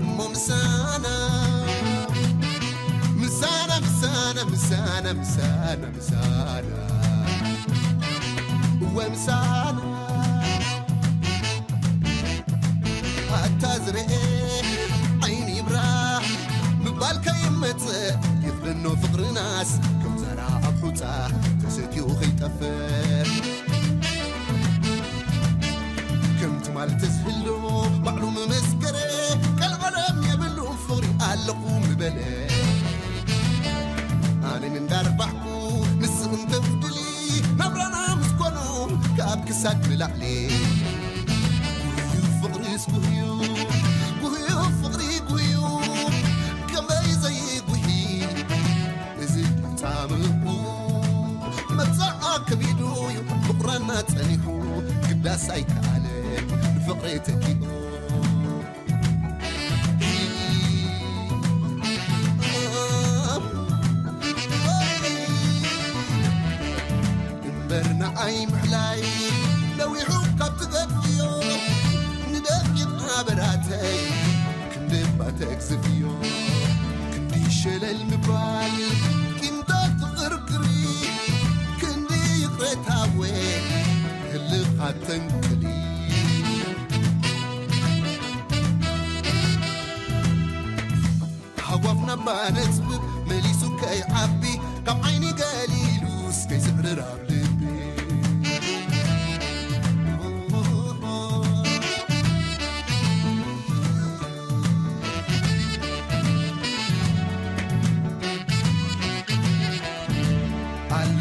እሞ ምሳና፣ ምሳና፣ ምሳና፣ ምሳና፣ ምሳና፣ ምሳና፣ እወ ምሳና። ኣታ ዝረኤ ዓይኒ ይብራህ ምባል ከይመጽእ ይኽደኖ ፍቕርናስ ከም ዛራ ኣብ ሑጻ ተሰትዩ ከይጠፍእ። ከም ትማል ተዝህሎ ባዕሉ መመስከረ ቀልዓለም የብሉ ፍቕሪ ኣለኹ ምበለ። ኣነን እንዳርባሕኩ ንስኽን ተጉድሊ ናብራና ምስ ኮኑ ካብ ክሳድ ንላዕሊ ጉህዩ ፍቕሪስ ጉህዩ፣ ጉህዩ ፍቕሪ ጉህዩ፣ ከመይ ዘይጉሂ እዚ ጻምኡ መብጽዓ ከቢዱ እዩ ፍቕረና ጸኒሑ ግዳስ ኣይከኣለ ንፍቕሪ ተኪኡ። እምበር ንዓይ ምሕላይ ነዊሑ ካብ ትገፍዮ ንደቂቕ ሓበራተይ ክንዲ እባ ተግዝፍዮ። ክንዲ ሸለል ምባል ቂምታ ትቕርቅሪ ክንዲ ይቕሬታወ ህልኻ ተንቅሊ። ሃጓፍ ናባ ነጽብብ መሊሱ ከይዓቢ ካብ ዓይኒ ገሊሉስ ከይስዕርር ኣብ ልቢ። ኣለ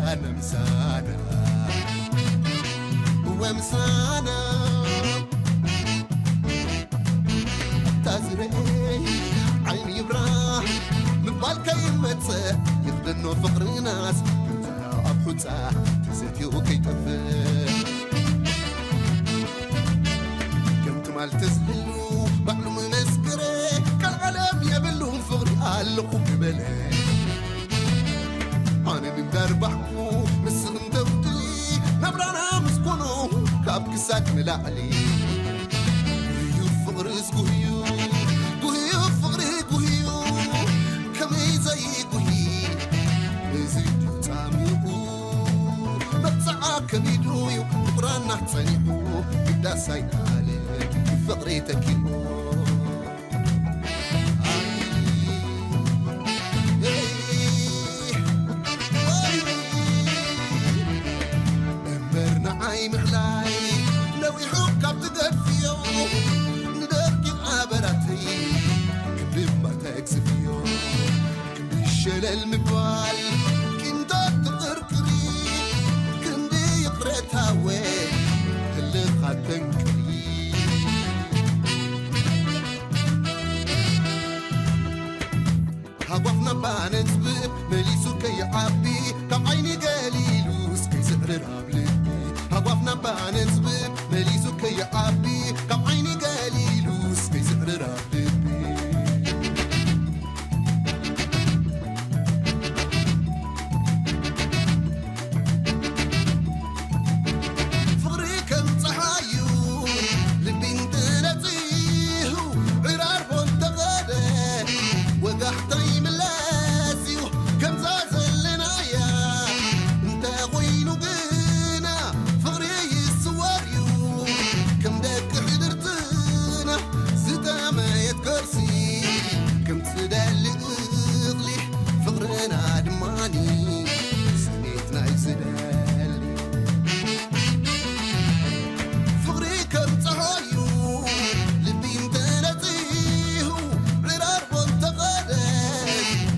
ኣነ ምሳና፣ እወ ምሳና፣ እታ ዝረአይ ዓይኒ ይብራ ምባል ከይመጽእ ይኽደኖ ፍቕርናስ፣ ከምዛ ኣብ ሑጻ ተዘትዩ ከይጠፍእ። ከም ትማል ተዝህሉ ባዕሉ ምመስክረ፣ ካልዓለም የብሉን ፍቕሪ ኣለኹ ዝበለ። ኣነ እንዳርባሕኩ ንስኽን ተጉድሊ፣ ናብራና ምስ ኮኖ ካብ ክሳድ ንላዕሊ። ጉህዩ ፍቕርስ ጉህዩ፣ ጉህዩ ፍቕሪ ጉህዩ፣ ከመይ ዘይጉሂ እዚ ጻምኡ መብጽዓ ከሚዱ እዩ ፍቕራና ጸኒሑ ግዳስ ኣይከኣለ ፍቕሪ ተኪኡ። እምበር ንዓይ ምሕላይ ነዊሑ ካብ ትገድፍዮ ንደርጊ ኣበራተይ ክንድማ ተግዝፍዮ። ክንዲ ሸለል ምባል ቂምታት ትቕርቅሪ ክንዲ ይቕረታወ ህልኻ ተንቅሪ። ሃጓፍና ባነጽብብ መሊሱ ከይዓቢ ካብ ዓይኒ ገሊሉስ ከይስዕርር ኣብ ልቢ። ሃጓፍና ባነጽብብ መሊሱ ከይዓቢ ካብ ዓይኒ ገሊሉስ ከይስዕርር ኣብ ልቢ። ፍቕሪ ከም ጸሓዩ ልቢ እንተነጺሁ ዕራርቦ እንተኸደ ወጋሕታ ይምለስ እዩ። ከምዛ ዘለናያ እንተ ኾይኑ ግና ፍቕሪ ይስወር እዩ። ከም ደቂ ሕድርትና ዝጠመየት ከርሲ ከም ትደሊ እኽሊ ፍቕርና ድማኒ ስሜትና እዩ ዝደሊ። ፍቕሪ ከም ጸሃዩ ልቢ እንተነጺሁ ዕራርቦ እንተቐደ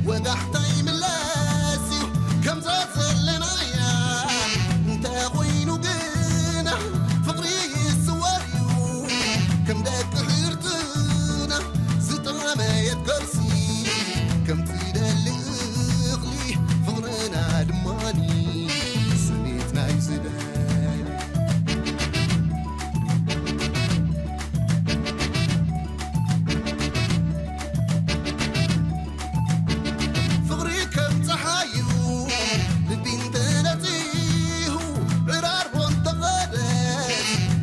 ወጋሕታ ይምለስ እዩ። ከምዛ ዘለናያ እንተ ኾይኑ ግና ፍቕሪ ይስወር እዩ። ከም ደቂ ሕርትና ዝጠመየት ከርሲ ከም ትደሊ እኽሊ ፍቕርና ድማኒ ስሜትና እዩ ዝደሊ። ፍቕሪ ከም ጸሓዩ ልቢ እንተነጺሁ ዕራርቦ እንተቐደ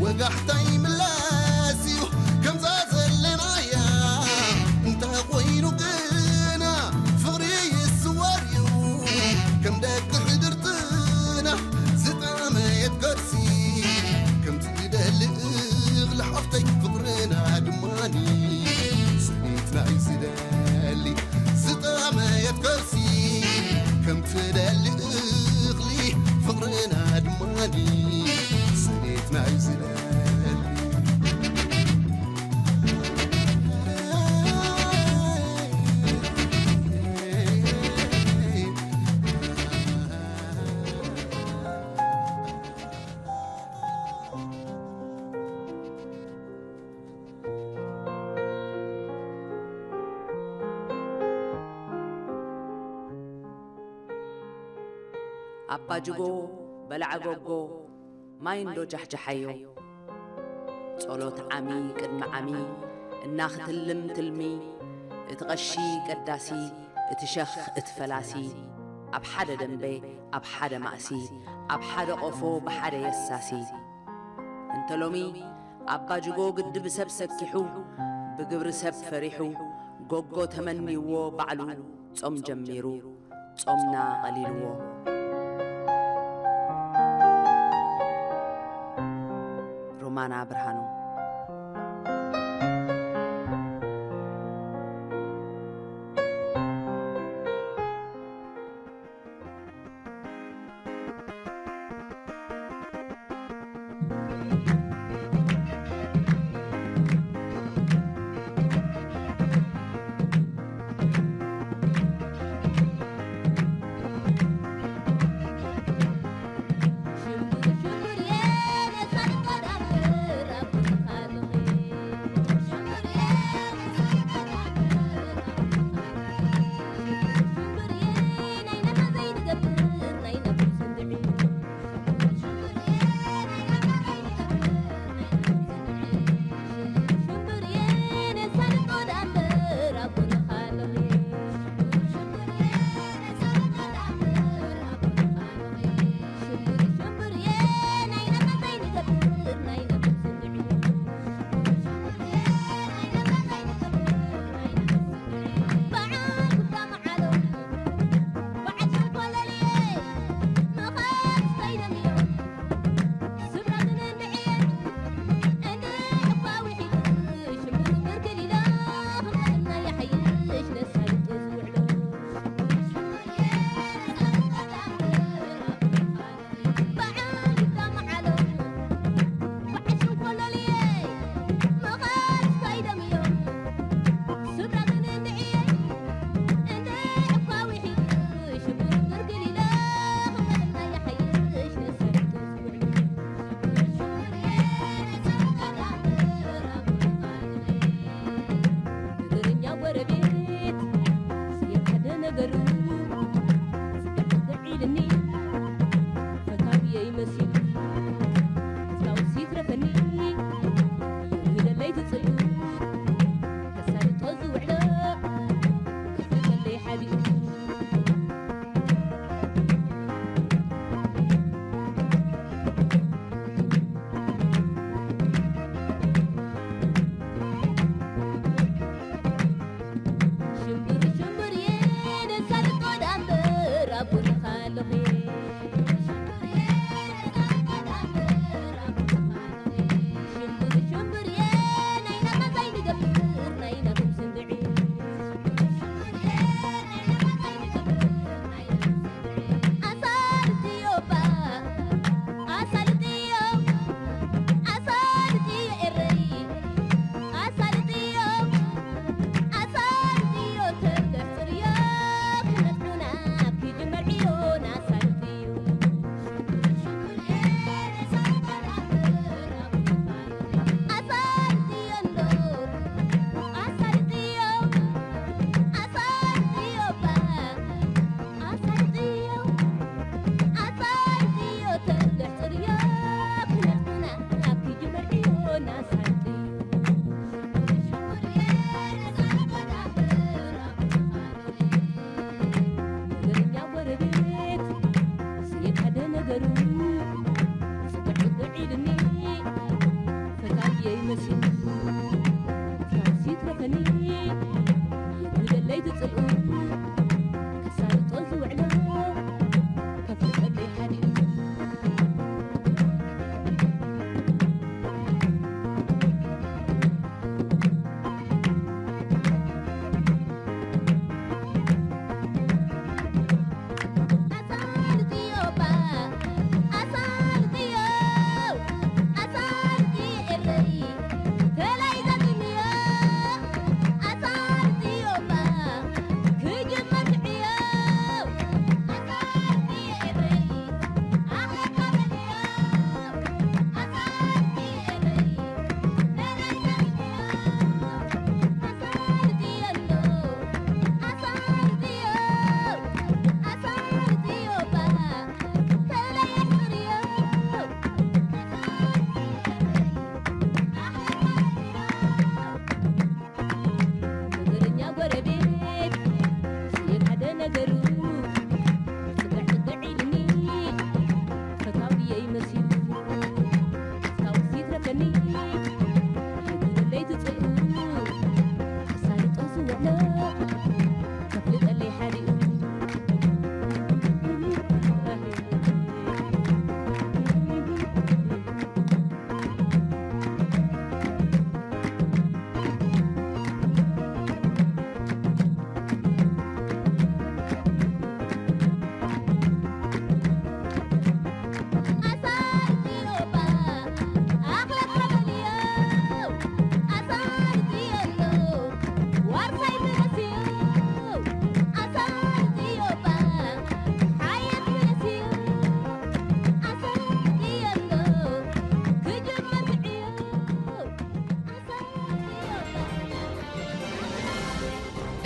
ወጋሕታ ይምለስ እዩ። ከምዛ ዘለናያ እንተ ኾይኑ ግና ፍቕሪ ይስወር እዩ። ከም ደቂ ሕድርትና ዝጠመየት ከርሲ ከም ትደሊ እኽሊ ሓፍተይ ፍቕርና ድማኒ ስኒትና እዩ ዝደሊ። ዝጠመየት ከርሲ ከም ትደሊ እኽሊ ፍቕርና ድማኒ ስኒትና እዩ ዝደሊ። ኣባ ጅጎ በላዐ ጎጎ ማይ እንዶ ጃሕጃሓዮ። ጸሎት ዓሚ ቅድሚ ዓሚ እና ክትልም ትልሚ፣ እቲ ቀሺ ቀዳሲ፣ እቲ ሸኽ እቲ ፈላሲ፣ ኣብ ሓደ ደንበ ኣብ ሓደ ማእሲ፣ ኣብ ሓደ ቆፎ ብሓደ የሳሲ። እንተ ሎሚ ኣባ ጅጎ ግድብ ሰብ ሰኪሑ፣ ብግብሪ ሰብ ፈሪሑ፣ ጎጎ ተመንይዎ ባዕሉ ጾም ጀሚሩ፣ ጾምና ቀሊልዎ። ሮማና ብርሃኑ።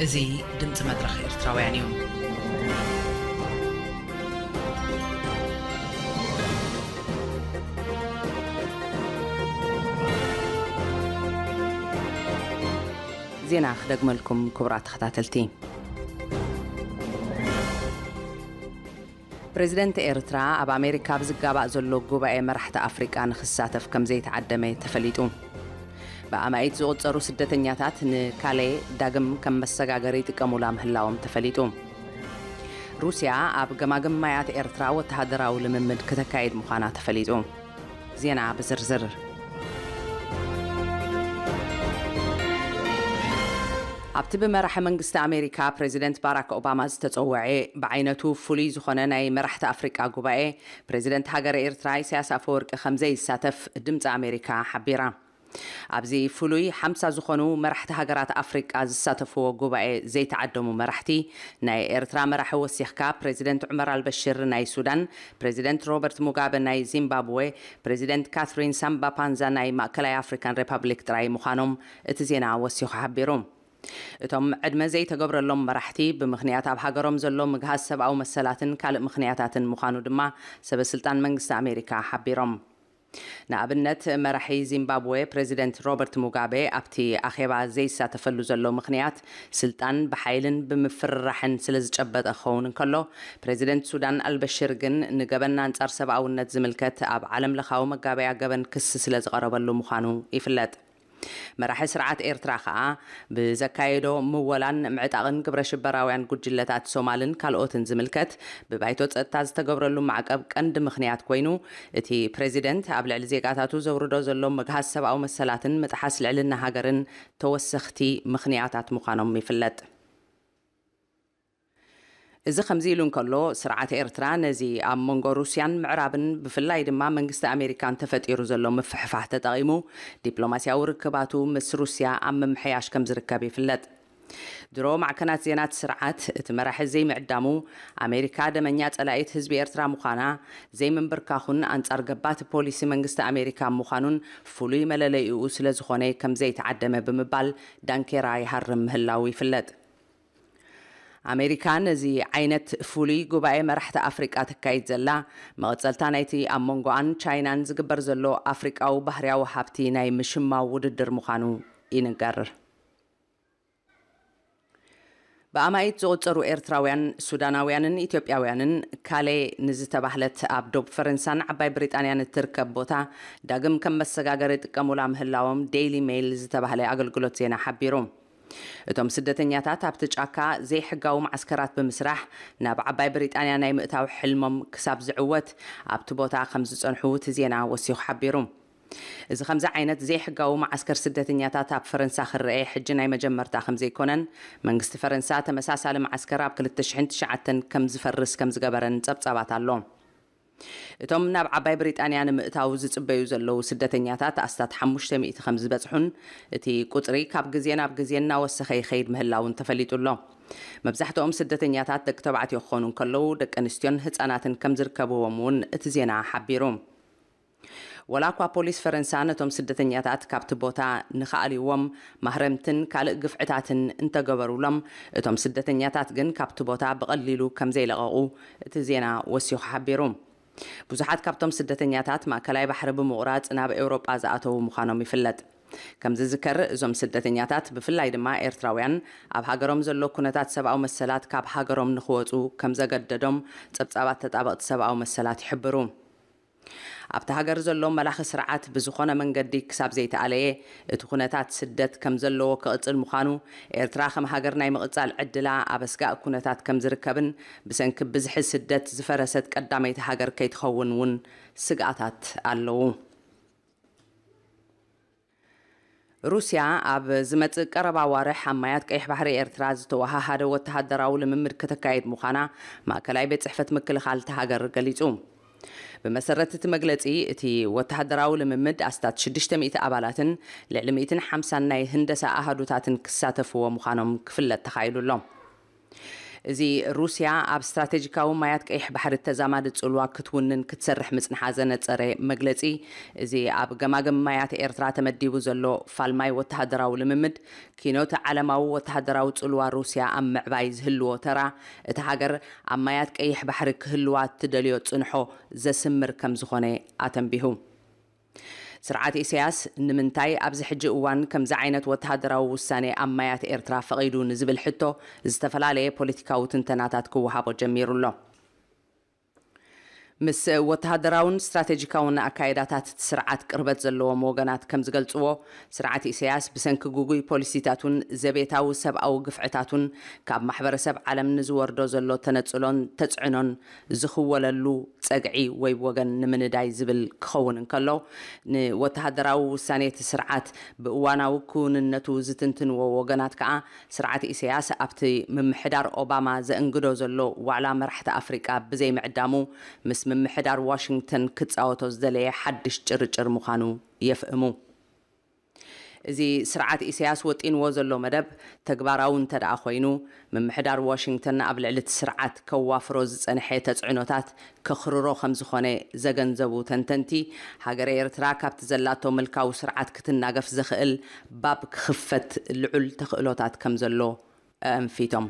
እዚ ድምፂ መድረኽ ኤርትራውያን እዩ። ዜና ክደግመልኩም፣ ክቡራት ተኸታተልቲ። ፕሬዚደንት ኤርትራ ኣብ ኣሜሪካ ኣብ ዝጋባእ ዘሎ ጉባኤ መራሕቲ ኣፍሪቃ ንኽሳተፍ ከም ዘይተዓደመ ተፈሊጡ። ብኣማኢት ዝቑጸሩ ስደተኛታት ንካሌ ዳግም ከም መሰጋገሪ ይጥቀሙላ ምህላዎም ተፈሊጡ። ሩስያ ኣብ ገማግም ማያት ኤርትራ ወተሃደራዊ ልምምድ ክተካይድ ምዃና ተፈሊጡ። ዜና ብዝርዝር። ኣብቲ ብመራሒ መንግስቲ ኣሜሪካ ፕሬዚደንት ባራክ ኦባማ ዝተጸወዐ ብዓይነቱ ፍሉይ ዝኾነ ናይ መራሕቲ ኣፍሪቃ ጉባኤ፣ ፕሬዚደንት ሃገረ ኤርትራ ኢሳያስ ኣፈወርቂ ከም ዘይሳተፍ ድምፂ ኣሜሪካ ሓቢራ። ኣብዚ ፍሉይ ሓምሳ ዝኾኑ መራሕቲ ሃገራት ኣፍሪቃ ዝሳተፍዎ ጉባኤ ዘይተዓደሙ መራሕቲ፣ ናይ ኤርትራ መራሒ ወሲኽካ ፕሬዚደንት ዑመር ኣልበሽር ናይ ሱዳን፣ ፕሬዚደንት ሮበርት ሙጋበ ናይ ዚምባብዌ፣ ፕሬዚደንት ካትሪን ሳምባ ፓንዛ ናይ ማእከላይ ኣፍሪካን ሪፓብሊክ ጥራይ ምዃኖም እቲ ዜና ወሲኹ ሓቢሩ። እቶም ዕድመ ዘይተገብረሎም መራሕቲ ብምኽንያት ኣብ ሃገሮም ዘሎ ምግሃስ ሰብኣዊ መሰላትን ካልእ ምኽንያታትን ምዃኑ ድማ ሰበ ስልጣን መንግስቲ ኣሜሪካ ሓቢሮም። ንኣብነት፣ መራሒ ዚምባብዌ ፕሬዚደንት ሮበርት ሙጋቤ ኣብቲ ኣኼባ ዘይሳተፈሉ ዘሎ ምኽንያት፣ ስልጣን ብሓይልን ብምፍርራሕን ስለ ዝጨበጠ ክኸውን እንከሎ፣ ፕሬዚደንት ሱዳን ኣልበሽር ግን ንገበን ኣንጻር ሰብኣውነት ዝምልከት ኣብ ዓለም ለኻዊ መጋበያ ገበን ክሲ ስለ ዝቐረበሉ ምዃኑ ይፍለጥ። መራሒ ስርዓት ኤርትራ ከኣ ብዘካየዶ ምወላን ምዕጣቕን ግብረ ሽበራውያን ጉጅለታት ሶማልን ካልኦትን ዝምልከት ብባይቶ ጸጥታ ዝተገብረሉ ማዕቀብ ቀንዲ ምኽንያት ኮይኑ፣ እቲ ፕሬዚደንት ኣብ ልዕሊ ዜጋታቱ ዘውርዶ ዘሎ ምግሃስ ሰብኣዊ መሰላትን ምጥሓስ ልዕልና ሃገርን ተወሰኽቲ ምኽንያታት ምዃኖም ይፍለጥ። እዚ ከምዚ ኢሉ እንከሎ፣ ስርዓት ኤርትራ ነዚ ኣብ መንጎ ሩስያን ምዕራብን ብፍላይ ድማ መንግስቲ ኣሜሪካን ተፈጢሩ ዘሎ ምፍሕፋሕ ተጠቒሙ ዲፕሎማስያዊ ርክባቱ ምስ ሩስያ ኣብ ምምሕያሽ ከም ዝርከብ ይፍለጥ። ድሮ ማዕከናት ዜና እቲ ስርዓት፣ እቲ መራሒ ዘይምዕዳሙ ኣሜሪካ ደመኛ ጸላኢት ህዝቢ ኤርትራ ምዃና፣ ዘይምንብርካኹን ኣንጻር ገባቲ ፖሊሲ መንግስቲ ኣሜሪካ ምዃኑን ፍሉይ መለለይኡ ስለ ዝኾነ ከም ዘይተዓደመ ብምባል ዳንኬራ ይሃርም ምህላው ይፍለጥ። ኣሜሪካ ነዚ ዓይነት ፍሉይ ጉባኤ መራሕቲ ኣፍሪቃ ተካይድ ዘላ፣ መቐጸልታ ናይቲ ኣብ መንጎኣን ቻይናን ዝግበር ዘሎ ኣፍሪቃዊ ባህርያዊ ሃብቲ ናይ ምሽማው ውድድር ምዃኑ ይንገር። ብኣማኢት ዝቑጸሩ ኤርትራውያን፣ ሱዳናውያንን ኢትዮጵያውያንን ካሌ ንዝተባህለት ኣብ ዶብ ፈረንሳን ዓባይ ብሪጣንያን እትርከብ ቦታ ዳግም ከም መሰጋገሪ ይጥቀሙላ ምህላዎም ዴይሊ ሜይል ዝተባህለ ኣገልግሎት ዜና ሓቢሩ። እቶም ስደተኛታት ኣብቲ ጫካ ዘይሕጋዊ መዓስከራት ብምስራሕ ናብ ዓባይ ብሪጣንያ ናይ ምእታው ሕልሞም ክሳብ ዝዕወት ኣብቲ ቦታ ከም ዝጸንሑ እቲ ዜና ወሲኹ ሓቢሩ። እዚ ከምዚ ዓይነት ዘይሕጋዊ መዓስከር ስደተኛታት ኣብ ፈረንሳ ክረአ ሕጂ ናይ መጀመርታ ከም ዘይኮነን፣ መንግስቲ ፈረንሳ ተመሳሳሊ መዓስከር ኣብ ክልተ ሽሕን ትሽዓተን ከም ዝፈርስ ከም ዝገበረን ጸብጻባት ኣሎ። እቶም ናብ ዓባይ ብሪጣንያ ንምእታው ዝጽበዩ ዘለዉ ስደተኛታት ኣስታት ሓሙሽተ ሚእቲ ከም ዝበጽሑን፣ እቲ ቁጽሪ ካብ ግዜ ናብ ግዜ እናወሰኸ ይኸይድ ምህላውን ተፈሊጡ ኣሎ። መብዛሕትኦም ስደተኛታት ደቂ ተባዕትዮ ክኾኑ እንከለዉ፣ ደቂ ኣንስትዮን ህጻናትን ከም ዝርከብዎም እውን እቲ ዜና ሓቢሩ። ወላ እኳ ፖሊስ ፈረንሳ ነቶም ስደተኛታት ካብቲ ቦታ ንኽኣልይዎም ማህረምትን ካልእ ግፍዕታትን እንተገበሩሎም፣ እቶም ስደተኛታት ግን ካብቲ ቦታ ብቐሊሉ ከም ዘይለቐቑ እቲ ዜና ወሲኹ ሓቢሩ። ብዙሓት ካብቶም ስደተኛታት ማእከላይ ባሕሪ ብምቑራጽ ናብ ኤውሮጳ ዝኣተዉ ምዃኖም ይፍለጥ። ከም ዝዝከር፣ እዞም ስደተኛታት፣ ብፍላይ ድማ ኤርትራውያን፣ ኣብ ሃገሮም ዘሎ ኩነታት ሰብኣዊ መሰላት ካብ ሃገሮም ንኽወጹ ከም ዘገደዶም ጸብጻባት ተጣበቕቲ ሰብኣዊ መሰላት ይሕብሩ። ኣብቲ ሃገር ዘሎ መላኺ ስርዓት ብዝኾነ መንገዲ ክሳብ ዘይተኣለየ፣ እቲ ኩነታት ስደት ከም ዘለዎ ክቕጽል ምዃኑ፣ ኤርትራ ከም ሃገር ናይ ምቕጻል ዕድላ ኣብ ኣስጋእ ኩነታት ከም ዝርከብን፣ ብሰንኪ ብዝሒ ስደት ዝፈረሰት ቀዳመይቲ ሃገር ከይትኸውን እውን ስግኣታት ኣለዉ። ሩስያ ኣብ ዝመጽእ ቀረባ ኣዋርሕ ኣብ ማያት ቀይሕ ባሕሪ ኤርትራ ዝተወሃሃደ ወተሃደራዊ ልምምድ ከተካይድ ምዃና ማእከላይ ቤት ጽሕፈት ምክልኻል እታ ሃገር ገሊጹ። ብመሰረት እቲ መግለጺ፣ እቲ ወተሃደራዊ ልምምድ ኣስታት ሽዱሽተ ሚእቲ ኣባላትን ልዕሊ ሚእትን ሓምሳን ናይ ህንደሳ ኣሃዱታትን ክሳተፍዎ ምዃኖም ክፍለጥ ተኻኢሉ ኣሎ። እዚ ሩስያ ኣብ ስትራቴጂካዊ ማያት ቀይሕ ባሕሪ ተዛማዲ ጽልዋ ክትውንን ክትሰርሕ ምጽንሓ ዘነጸረ መግለጺ፣ እዚ ኣብ ገማግም ማያት ኤርትራ ተመዲቡ ዘሎ ፋልማይ ወተሃደራዊ ልምምድ፣ ኪኖት ዓለማዊ ወተሃደራዊ ጽልዋ ሩስያ ኣብ ምዕባይ ዝህልዎ ተራ፣ እቲ ሃገር ኣብ ማያት ቀይሕ ባሕሪ ክህልዋ እትደልዮ ጽንሖ ዘስምር ከም ዝኾነ ኣተንቢሁ። ስርዓት ኢሳያስ ንምንታይ ኣብዚ ሕጂ እዋን ከምዚ ዓይነት ወተሃደራዊ ውሳኔ ኣብ ማያት ኤርትራ ፈቒዱ ንዝብል ሕቶ፣ ዝተፈላለየ ፖለቲካዊ ትንተናታት ክወሃቦ ጀሚሩ ኣሎ። ምስ ወተሃደራውን ስትራቴጂካውን ኣካይዳታት እቲ ስርዓት ቅርበት ዘለዎም ወገናት ከም ዝገልጽዎ፣ ስርዓት ኢሳያስ ብሰንኪ ግጉይ ፖሊሲታቱን ዘቤታዊ ሰብኣዊ ግፍዕታቱን ካብ ማሕበረሰብ ዓለም ንዝወርዶ ዘሎ ተነጽሎን ተጽዕኖን ዝኽወለሉ ጸግዒ ወይ ወገን ንምንዳይ ዝብል ክኸውን እንከሎ፣ ንወተሃደራዊ ውሳኔ እቲ ስርዓት ብእዋናዊ ክውንነቱ ዝትንትንዎ ወገናት ከኣ፣ ስርዓት ኢሳያስ ኣብቲ ምምሕዳር ኦባማ ዘእንግዶ ዘሎ ዋዕላ መራሕቲ ኣፍሪቃ ብዘይምዕዳሙ፣ ምስ ምምሕዳር ዋሽንግተን ክጻወቶ ዝደለየ ሓድሽ ጭርጭር ምዃኑ የፍእሙ። እዚ ስርዓት ኢሳያስ ወጢንዎ ዘሎ መደብ ተግባራዊ እንተ ደኣ ኮይኑ፣ ምምሕዳር ዋሽንግተን ኣብ ልዕሊ እቲ ስርዓት ከዋፍሮ ዝጸንሐ ተጽዕኖታት ከኽርሮ ከም ዝኾነ ዘገንዘቡ ተንተንቲ፣ ሃገረ ኤርትራ ካብቲ ዘላቶ ምልካዊ ስርዓት ክትናገፍ ዘኽእል ባብ ክኽፈት ልዑል ተኽእሎታት ከም ዘሎ ኣንፊቶም።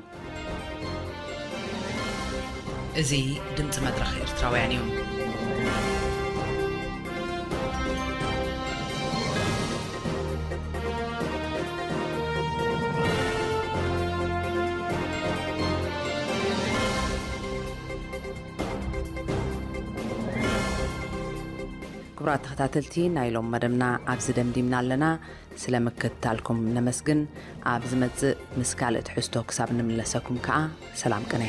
እዚ ድምፂ መድረኽ ኤርትራውያን እዩ። ክቡራት ተኸታተልቲ፣ ናይ ሎም መደብና ኣብዚ ደምዲምና ኣለና። ስለ ምክትታልኩም ነመስግን። ኣብ ዝመጽእ ምስ ካልእ ትሕዝቶ ክሳብ ንምለሰኩም ከኣ ሰላም ቅነ።